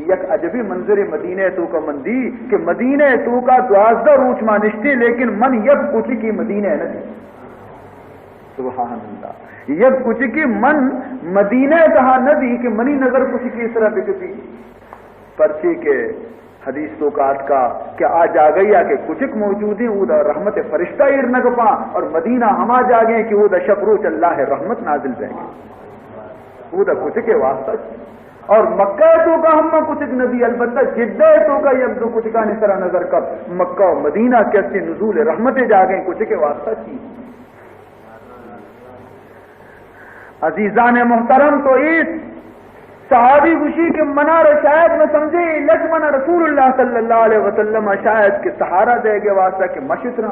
یک عجبی منظر مدینہ توکا من دی کہ مدینہ توکا دوازدہ روچ ما نشتے، لیکن من یک کچکے مدینہ نہ دی۔ سبحان اللہ، یک کچکے من مدینہ تہا نہ دی کہ منی نظر کچکے سرا بکپی، پرچے کہ حدیث توکا آتکا کہ آ جاگہیا کہ کچک موجود ہیں، اودا رحمت فرشتہ ایر نہ کپاں، اور مدینہ ہما جاگہ ہیں کہ اودا شپ روچ اللہ رحمت نازل بہ گئے۔ اودا کچک واسطہ چی؟ اور مکہ توکا ہم کچک نبی، البتہ جدہ توکا یک دو کچکانی سرا نظر کپ، مکہ و مدینہ کہ استی نزول رحمت جاگہ ہیں، کچک واسطہ چی؟ عزیزان محترم، تو اے صحابی گوشی کہ منا را شاید نہ سمجھے، لج منا رسول اللہ صلی اللہ علیہ وسلم شاید کہ سہارا دے گے واسطہ کہ مشترا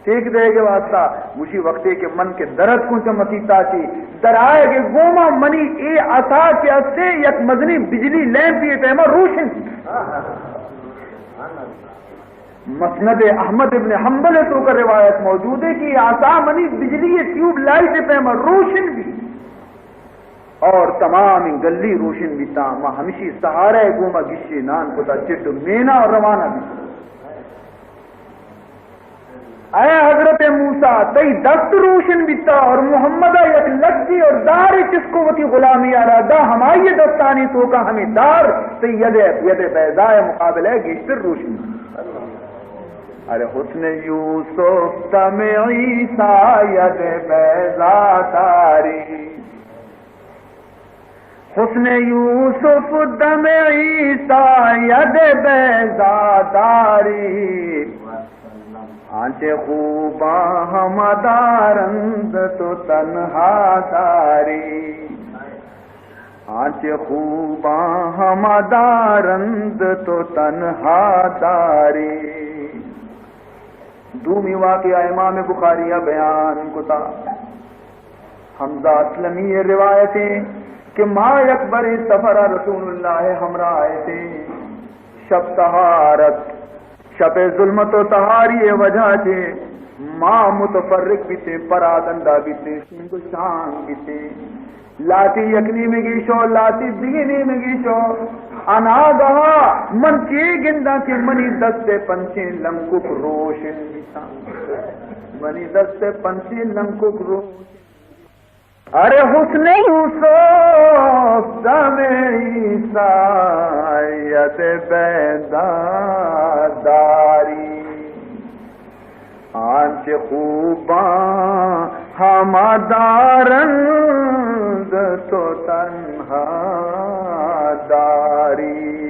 ٹیک دے گے واسطہ۔ گوشی وقتے کہ من کہ درد کن چہ مسیتا چی در آئے گے گوما منی اے عصا کہ استے یک مزنی بجلی لیمپ یہ پیما روشن۔ مسند احمد ابن حنبل تو کا روایت موجود ہے کہ یہ عصا منی بجلی ٹیوب لائٹ پیما روشن بھی۔ اور تمام گلی روشن بیتا، ما ہمشی سہارا گوما گشی نان کتا، چڈ مینا اور روانہ بیتا۔ اے حضرت موسیٰ، تئی دست روشن بیتا اور محمد یک لگی اور دار چسکو وتی غلامی آرا دا، ہمائی دستانی توکا ہمیں دار تئی ید، ید بیضا مقابلہ گیشتر روشن بیتا۔ ارے حسن یوسف دم عیسیٰ ید بیضا داری۔ حسن یوسف دم عیسیٰ ید بیضا داری، آنچہ خوباں ہمہ دارند تو تنہا داری، آنچہ خوباں ہمہ دارند تو تنہا داری۔ دومی واقعہ امام بخاری بیان کتا۔ حمزہ اسلمی روایتیں کہ ما یک برے سفر رسول اللہ ہمراہ اتیں۔ شپ تہارت، شپ ظلمت و تہاری وجہ چے ما متفرق بیتیں، پرا گندا بیتیں، سینگ و شانگ بیتیں۔ لاتی یک نیمگی شو، لاتی دیگی نیمگی شو۔ اناگہا من چے گنداں کہ منی دست پنچیں لنکک روشن بیتاں۔ منی دست پنچیں لنکک روشن۔ ارے حسن یوسف دم عیسیٰ ید بیضا داری۔ آنچہ خوباں ہما دارند تو تنہا داری۔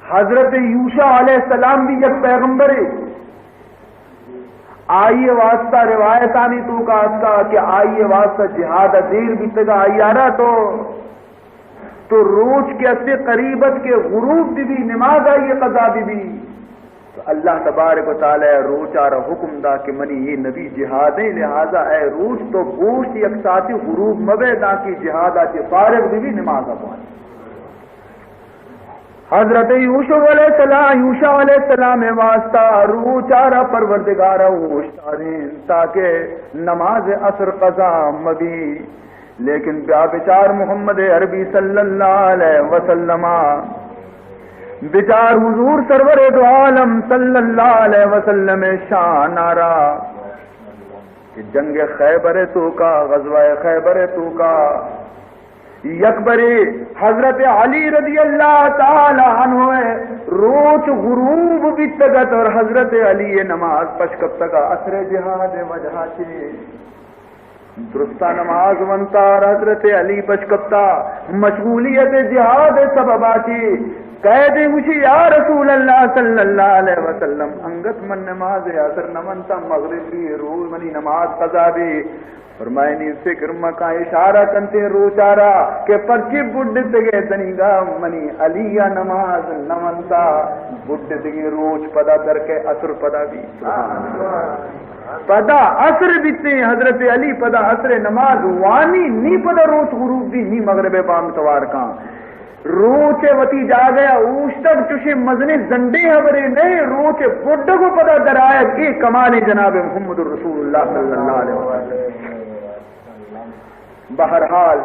حضرت یوشع علیہ السلام بھی یک پیغمبرے۔ آئی واسطہ روایتانی توکا اتکا کہ آئی واسطہ جہاد دیر بیتگا، آئی آرا تو تو روچ کہ استے قریب ات کہ غروب بہ بی، نماز آئی قضا بہ بی۔ تو اللہ تبارک و تعالی روچ آرا حکم دا کہ منی یہ نبی جہادیں، لہذا اے روچ تو گوشت یک ساعتی غروب مبے، دانکہ جہاد آتی فارغ بہ بی، نماز بوان۔ حضرت یوسف علیہ السلام، یوشع علیہ السلام واسطہ روچ آرا پروردگار اوشتارین تاکہ نماز عصر قضا مبی۔ لیکن بیا بچار محمد عربی صلی اللہ علیہ وسلم، بچار حضور سرور دو عالم صلی اللہ علیہ وسلم شان آرا کہ جنگ خیبر توکا، غزوہ خیبر توکا یک برے حضرت علی رضی اللہ تعالی عنہ روچ غروب بیتگت اور حضرت علی نماز پشکپتگا عصر جہاد وجہ چے۔ درستا نماز ونتا اور حضرت علی پشکپتا، مشغولیت جہاد سببا چی۔ قید گوشی، یا رسول اللہ صلی اللہ علیہ وسلم، انگت من نماز عصر نہ ونتا، مغرب بی، روز منی نماز قضا بی۔ فرمائنی، فکر مکا، اشارہ کنتے روچارا کہ پرچی بڈتگے تنیگا منی علی نماز نہ ونتا۔ بڈتگے روچ پدا در کے عصر پدا بی۔ پدا عصر بیتیں، حضرت علی پدا عصر نماز وانی، نی پدا روچ غروب بی، نی مغرب بانگ توار کاں۔ روچ وتی جاگہ اوشتگ، چوشیں مزنیں زنڈے حبرے نئے، روچ بڈگ و پدا درآیگ، اے کمال جناب محمد رسول اللہ صلی اللہ علیہ وسلم۔ بہرحال،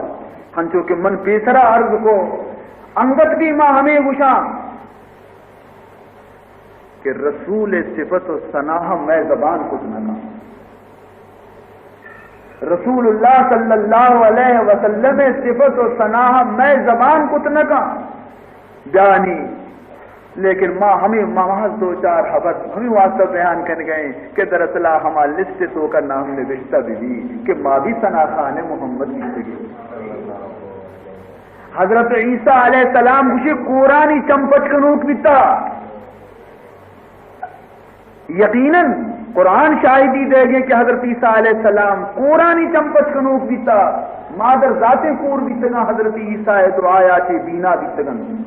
ہنچو کہ من پیسرا عرض کو، انگت بھی ما ہمیں گشاں، کہ رسول ءِ صفت و ثنا ءَ مئے زبان کت نہ کن۔ رسول اللہ صلی اللہ علیہ وسلم ءِ صفت و ثنا ءَ مئے زبان کت نہ کن۔ بیانی، لیکن ما ہمیں محض دو چار حبر ہمیں واسطہ بیان کنگ ءَ ایں کہ دراصل ہما لسٹ ءِ توکا نام نبشتہ بہ بی کہ ما بھی ثنا خان محمد بیتگیں۔ حضرت عیسیٰ علیہ السلام گوشی کورانی چم پچ کنوک بیتا۔ یقیناً قرآن شاہدی دئیگے کہ حضرت عیسیٰ علیہ السلام کورانی چم پچ کنوک بیتا، مادر زاتیں کور بیتگاں، حضرت عیسیٰ ءِ دعایا چہ بینا بیتگن۔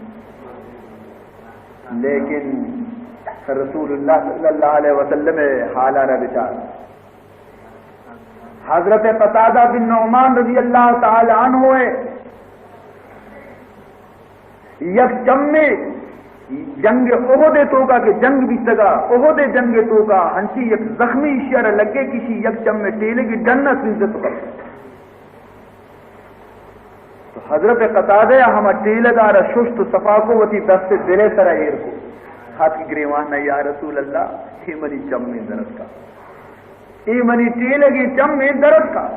لیکن رسول اللہ صلی اللہ علیہ وسلم ءِ حالا را بچار۔ حضرت قتادہ بن نعمان رضی اللہ تعالی عنہ ءِ یک چمے جنگ احد ءِ توکا کہ جنگ بیتگا، احد ءِ جنگ ءِ توکا ہنچی یک زخمی ایشی ءَ را لگے کہ ایشی یک چمے ٹیلگی ڈن ءَ سوزت کپت۔ تو حضرت قتادہ ءَ ہما ٹیلگا را ششت و صفا کو، وتی دست دل ءِ سرا ایر کو۔ ہاتھ گریوان نہ، یا رسول اللہ، اے منی چمے درد کا۔ اے منی ٹیلگیں چمے درد کا۔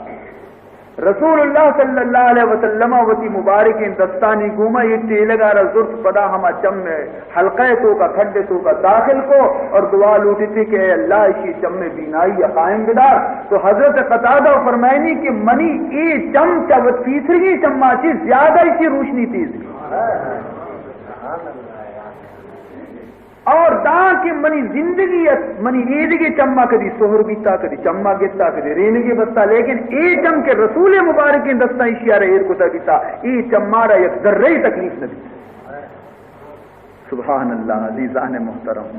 رسول اللہ صلی اللہ علیہ وسلم ءَ وتی مبارکیں دستانی گوما اے ٹیلگا را زرت، پدا ہما چم ءِ حلقہ ءِ توکا، کھڈ ءِ توکا داخل کو اور دعا لوٹیتی کہ اے اللہ، ایشی چم ءِ بینائی ءَ قائم بدار۔ تو حضرت قتادہ فرمائنی کہ منی اے چم چہ وت پیسریگیں چما چہ زیادہ ایشی روشنی تیز بی۔ اور داں کہ منی زندگی ات، منی ایدگے چما کدی سہر بیتا، کدی چما گتا، کدی رینگے بستا، لیکن اے چم کہ رسول مبارکیں دستاں ایشی ءَ را ایر کتا بیتا، اے چما را یک ذرہ تکلیف نہ بیتا۔ سبحان اللہ، عزیزان محترم،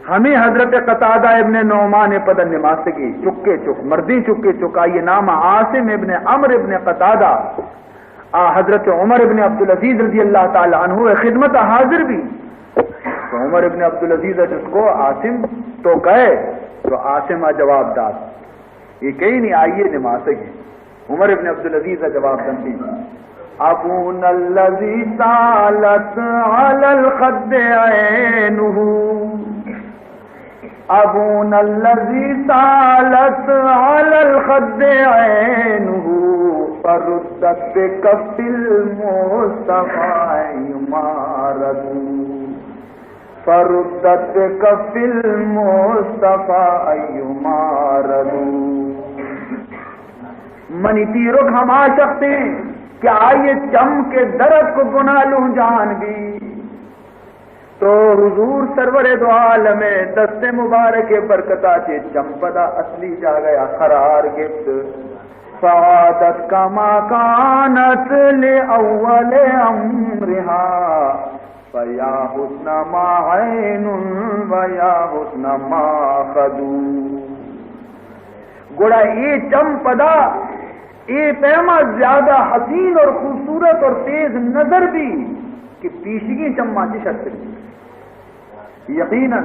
ہمیں حضرت قتادہ ابن نعمان پدا نماسگے چکے چک، مردیں چکے چک، آئی نام عاصم ابن عمرو ابن قتادہ۔ آ حضرت عمر ابن عبدالعزیز رضی اللہ تعالی عنہ ءِ خدمت ءَ حاضر بی۔ تو عمر ابن عبدالعزیز ءَ جست کو، عاصم تو کئے؟ تو عاصم ءَ جواب دات، اے کئے نی؟ آئی نماسگے۔ عمر ابن عبدالعزیز ءَ جواب دنتی، ابونا الذی سالت علی الخد عینہ۔ ابونا الذی سالت علی الخد عینہ، فردت بکف المصطفی ایما ردوا، فردت بکف المصطفی ایما ردوا۔ منی پیرک ہما شخص ایں کہ آئی چم کہ درد کو گناہ لوں جان بی۔ تو حضور سرور دو عالم دست مبارک برکتا چہ چم پدا اصلی جاگہ قرار گپت۔ فعادت کما کانت لأول امرها، فیا حسن ما عین و یا حسن ما خدو۔ گڑا اے چم پدا اے پیما زیادہ حسین اور خوبصورت اور تیز نظر بی کہ پیشگیں چماں چہ شرتر بی۔ یقیناً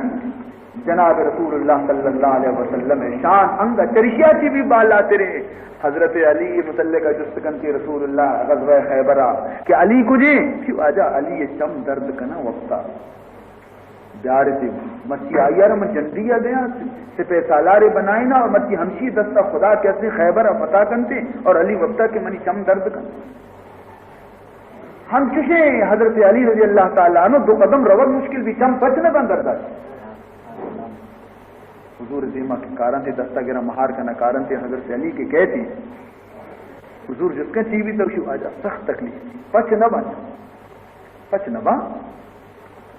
جناب رسول اللہ صلی اللہ علیہ وسلم ءِ شان انگا چرشیا چی بھی بالاتریں۔ حضرت علی متعلق جست کنتی رسول اللہ غزوہ خیبرا کہ علی کجیں؟ کہ واجہ علی چم درد کنا وقتا۔ بیارتی، مرچی آئی ءَ را من جنڈی ءَ دیاں، سپہ سالارے بنائیناں اور مرچی ہمشی دست ءَ خدا کہ اسیں خیبر ءَ فتح کنتے اور علی وقتا کہ منی چم درد کنت۔ ہم چشیں حضرت علی رضی اللہ تعالی عنہ دو قدم روگ مشکل بی، چم پچ نہ بند درد ءَ۔ حضور دیما کہ کارنتے دست ءَ گرا مہار کنا کارنتے حضرت علی کہ کہتی، حضور جست کن چی بی؟ تو شو واجہ سخت تکلیف بی، پچ نہ بند۔ پچ نہ باں۔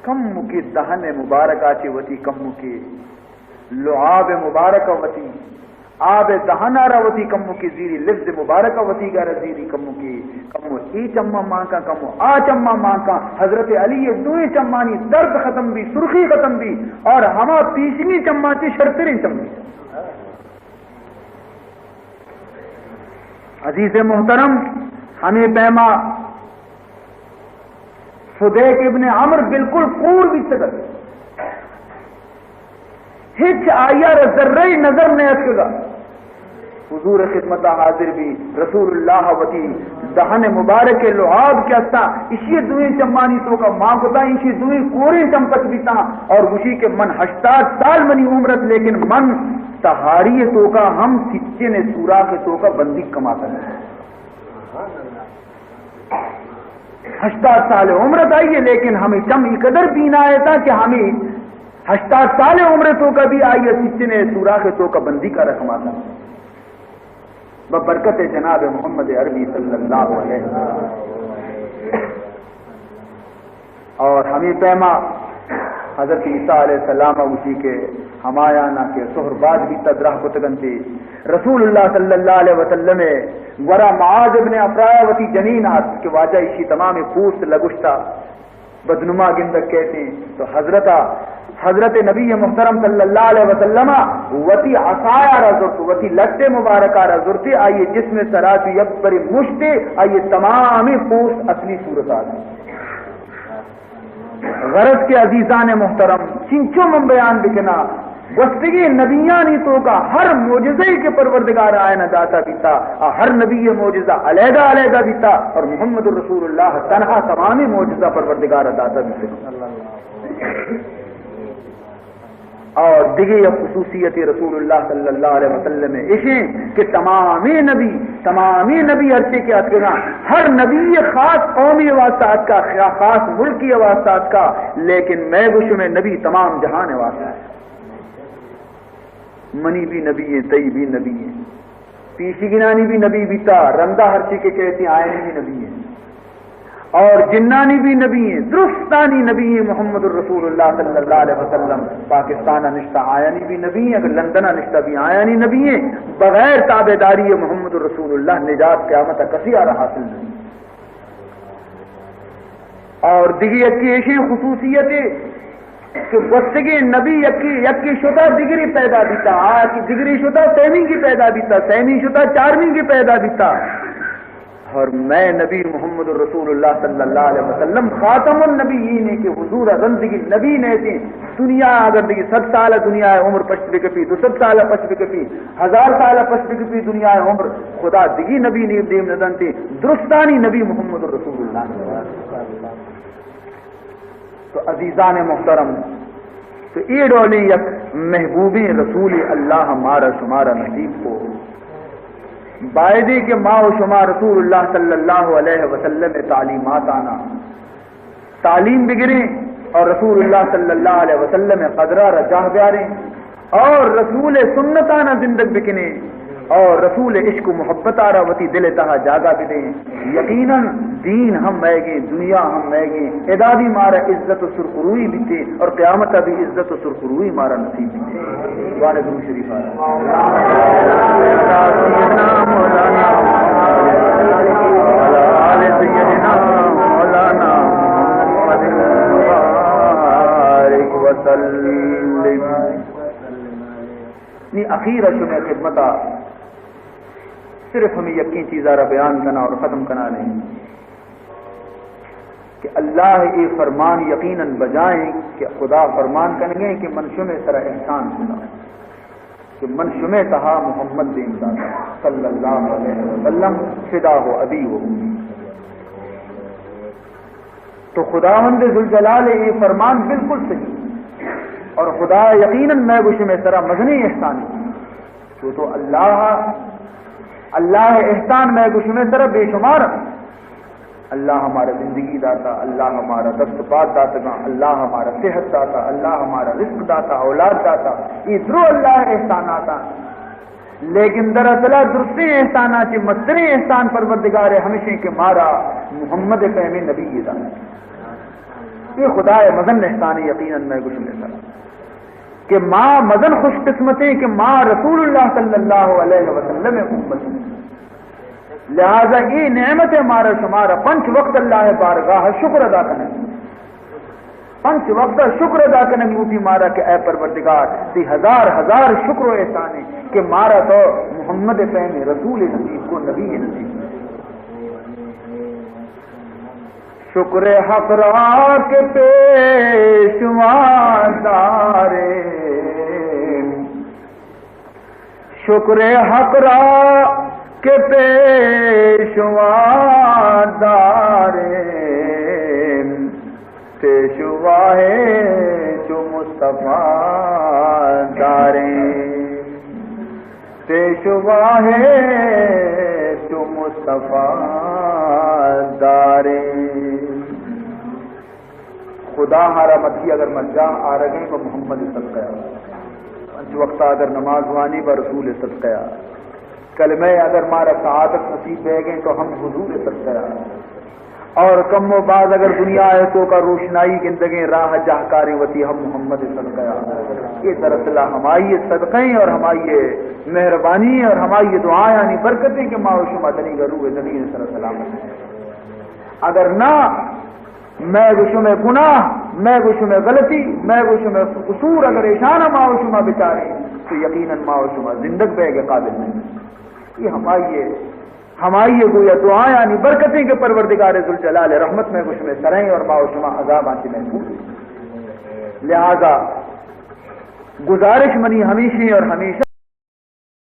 کمکے دہن مبارک ءَ چہ وتی کمکے لعاب مبارک ءَ وتی آب دہن ءَ را وتی کمکے زیری، لفظ مبارک ءَ وتی گار زیری کمکے، کمو اے چماں مانکاں، کمو آ چماں مانکاں۔ حضرت علی ءِ دوئیں چمانی درد ختم بی، سرخی ختم بی اور ہما پیشمی چماں چہ شرتریں چم بی۔ عزیز محترم، ہمے پیما صدیق ابن عمرو بالکل کور بیتگ ات، ہچ آئی ءَ را ذرہ نظر نہ اتکگ ات۔ حضور خدمت ءَ حاضر بی، رسول اللہ وتی دہن مبارک لعاب کہ استا، ایشی دوئیں چمانی توکا مان کتا، ایشی دوئیں کوریں چم پچ بیتاں اور گوشی کہ من ہشتاد سال منی عمر ات، لیکن من تہاری توکا ہم سچن سوراخ توکا بندیگ کماتگ۔ ہشتاد سال عمر ات آئی ءِ، لیکن ہمے چم ای قدر بینا اتاں کہ ہمے ہشتاد سال عمر توکا بھی آئی ءِ سچن سوراخ توکا بندیگ ءَ رکھماتاں۔ ببرکت جناب محمد عربی صلی اللہ علیہ وسلم۔ اور ہمے پیما حضرت عیسیٰ علیہ السلام ءَ گوشی کہ ہمایانا کہ سہر باز بیتا، دراہ کتگ انت۔ رسول اللہ صلی اللہ علیہ وسلم ءِ گورا معاذ ابن عفراء ءَ وتی جنین آت کہ واجہ ایشی تمام پوست لگشتا، بدنما گندگ کیت۔ تو حضرت، حضرت نبی محترم صلی اللہ علیہ وسلم ءَ وتی عصایا را زرت، وتی لٹ مبارکہ را زرت، آئی جسم سرا چو یک بری مشتے آئی تمام پوست اصلی صورت آت۔ غرض کہ عزیزان محترم، چنچو من بیان بکناں، گوستگیں نبیانی توکا ہر معجزہ کہ پروردگار آیانا داتا بیتا، آ ہر نبی معجزہ علیحدہ علیحدہ بیتا، اور محمد رسول اللہ تنہا تمامی معجزہ پروردگار داتا بیتا۔ اور دگہ یک خصوصیت رسول اللہ صلی اللہ علیہ وسلم ءِ ایشیں کہ تمامی نبی، تمامی نبی ہرچے کہ اتکگاں، ہر نبی خاص قومی واسطہ اتکا، خاص ملکی واسطہ اتکا، لیکن مئے گو شمئے نبی تمام جہان واسطہ۔ منی بھی نبی ہیں، تئی بھی نبی ہیں۔ پیشیگینانی بھی نبی بیتا، رندا ہرچی کہ کہتی آیانی بھی نبی ہیں۔ اور جنانی بھی نبی ہیں، درستانی نبی ہیں محمد الرسول اللہ صلی اللہ علیہ وسلم۔ پاکستان نشتا آیانی بھی نبی ہیں، اگر لندن نشتا بھی آیانی نبی ہیں۔ بغیر تابعداری محمد الرسول اللہ نجات قیامت کسی آرا حاصل نہیں۔ اور دگہ یکی ایشیں خصوصیت کہ گوستگیں نبی یکی، یکی شتا دگری پیدا بیتا، آ کہ دگری شتا سیمی کی پیدا بیتا، سیمی شتا چارمی کی پیدا بیتا۔ اور مئے نبی محمد رسول اللہ صلی اللہ علیہ وسلم خاتم النبیین ہیں کہ حضور زندگی نبی نے تھے۔ دنیا اگر دگہ صد سال دنیا عمر پشت بکپی، دو صد سال پشت بکپی، ہزار سال پشت بکپی دنیا عمر، خدا دگہ نبی نیم دیم ندنتے، درستانی نبی محمد رسول اللہ۔ تو عزیزان محترم، تو اے ڈولیں یک محبوبیں رسول اللہ مارا شمارا نصیب کو۔ بایدے کہ ما و شما رسول اللہ صلی اللہ علیہ وسلم تعلیمات آنا تعلیم بگریں اور رسول اللہ صلی اللہ علیہ وسلم قدرہ را جاہ بیاریں اور رسول سنتانا زندگ بکنیں اور رسول عشق و محبت آرا وتی دل تہا جاگہ بدیں۔ یقیناً دین ہم مئیگیں، دنیا ہم مئیگیں، ادا بھی مارا عزت و سرخروئی بیتے اور قیامت بھی عزت و سرخروئی مارا نصیب بیتے۔ دوان درود شریف آرا۔ نی اخیر شمئے خدمتا صرف ہمیں یکیں چیزا را بیان کنا اور ختم کنا نہیں کہ اللہ اے فرمان یقیناً بجائیں کہ خدا فرمان کنگے کہ من شمئے سرا احسان کنا کہ من شمئے تہا محمد دیم داتا صلی اللہ علیہ وسلم فدا ہو ابی و امی۔ تو خداوند ذوالجلال اے فرمان بالکل صحیح اور خدا یقیناً مئے گو شمئے سرا مزنیں احسان۔ تو تو اللہ، اللہ احسان مئے گو شمئے سرا بے شمار۔ اللہ ہمارا زندگی داتا، اللہ ہمارا دست پاد داتگاں، اللہ ہمارا صحت داتا، اللہ ہمارا رزق داتا، اولاد داتا، یہ درو اللہ احساناتا۔ لیکن دراصل درستیں احساناں چہ مستریں احسان پروردگار ہمیشیں کہ مارا محمد پیم نبی دات۔ یہ خدا مزن احسان یقیناً مئے گو شمئے سرا کہ ما مزن خوش قسمتیں کہ ما رسول اللہ صلی اللہ علیہ وسلم امت۔ لہذا اے نعمت مارا شمارا پنچ وقت اللہ بارگاہ شکر ادا کنیں۔ پنچ وقت شکر ادا کنگ لوٹی مارا کہ اے پروردگار، تئی ہزار ہزار شکر و احسان ہے کہ مارا تو محمد پیم رسول نصیب کو، نبی نصیب کو۔ شکر حق را کہ پیشوا داریں، شکر حق را کہ پیشوا داریں، پیشوا چو مصطفی داریں، پیشوا چو مصطفی داریں۔ خدا ہارا مدی اگر من جاہ آرگیں بہ محمد صدقہ، پنچ وقتا اگر نماز وانی بہ رسول صدقہ، کلمہ اگر مارا سعادت نصیب بیگیں تو ہم حضور صدقہ۔ اور کم و باز اگر دنیا ءِ توکا روشنائی گندگیں، راہ جاہ کاریں وتی ہم محمد ءِ صدقہ ءَ۔ یہ دراصل ہمائی ءِ صدقہ ایں اور ہمائی ءِ مہربانی ایں اور ہمائی ءِ دعایانی برکت ایں کہ ما و شما دنیگا روح زمین ءِ سرا سلامت ایں۔ اگر نہ، مئے گو شمئے گناہ، مئے گو شمئے غلطی، مئے گو شمئے قصور اگر ایشانا ما و شما بچاریں تو یقیناً ما و شما زندگ بیگ ءِ قابل نہ ایں۔ یہ ہمائی ءِ ہمائی ءِ گویا دعایانی برکت ایں کہ پروردگار ذوالجلال ءِ رحمت مئے گو شمئے سرا ایں اور ما و شما عذاباں چہ محفوظ ایں۔ لہذا گزارش منی ہمیش ایں اور ہمیشہ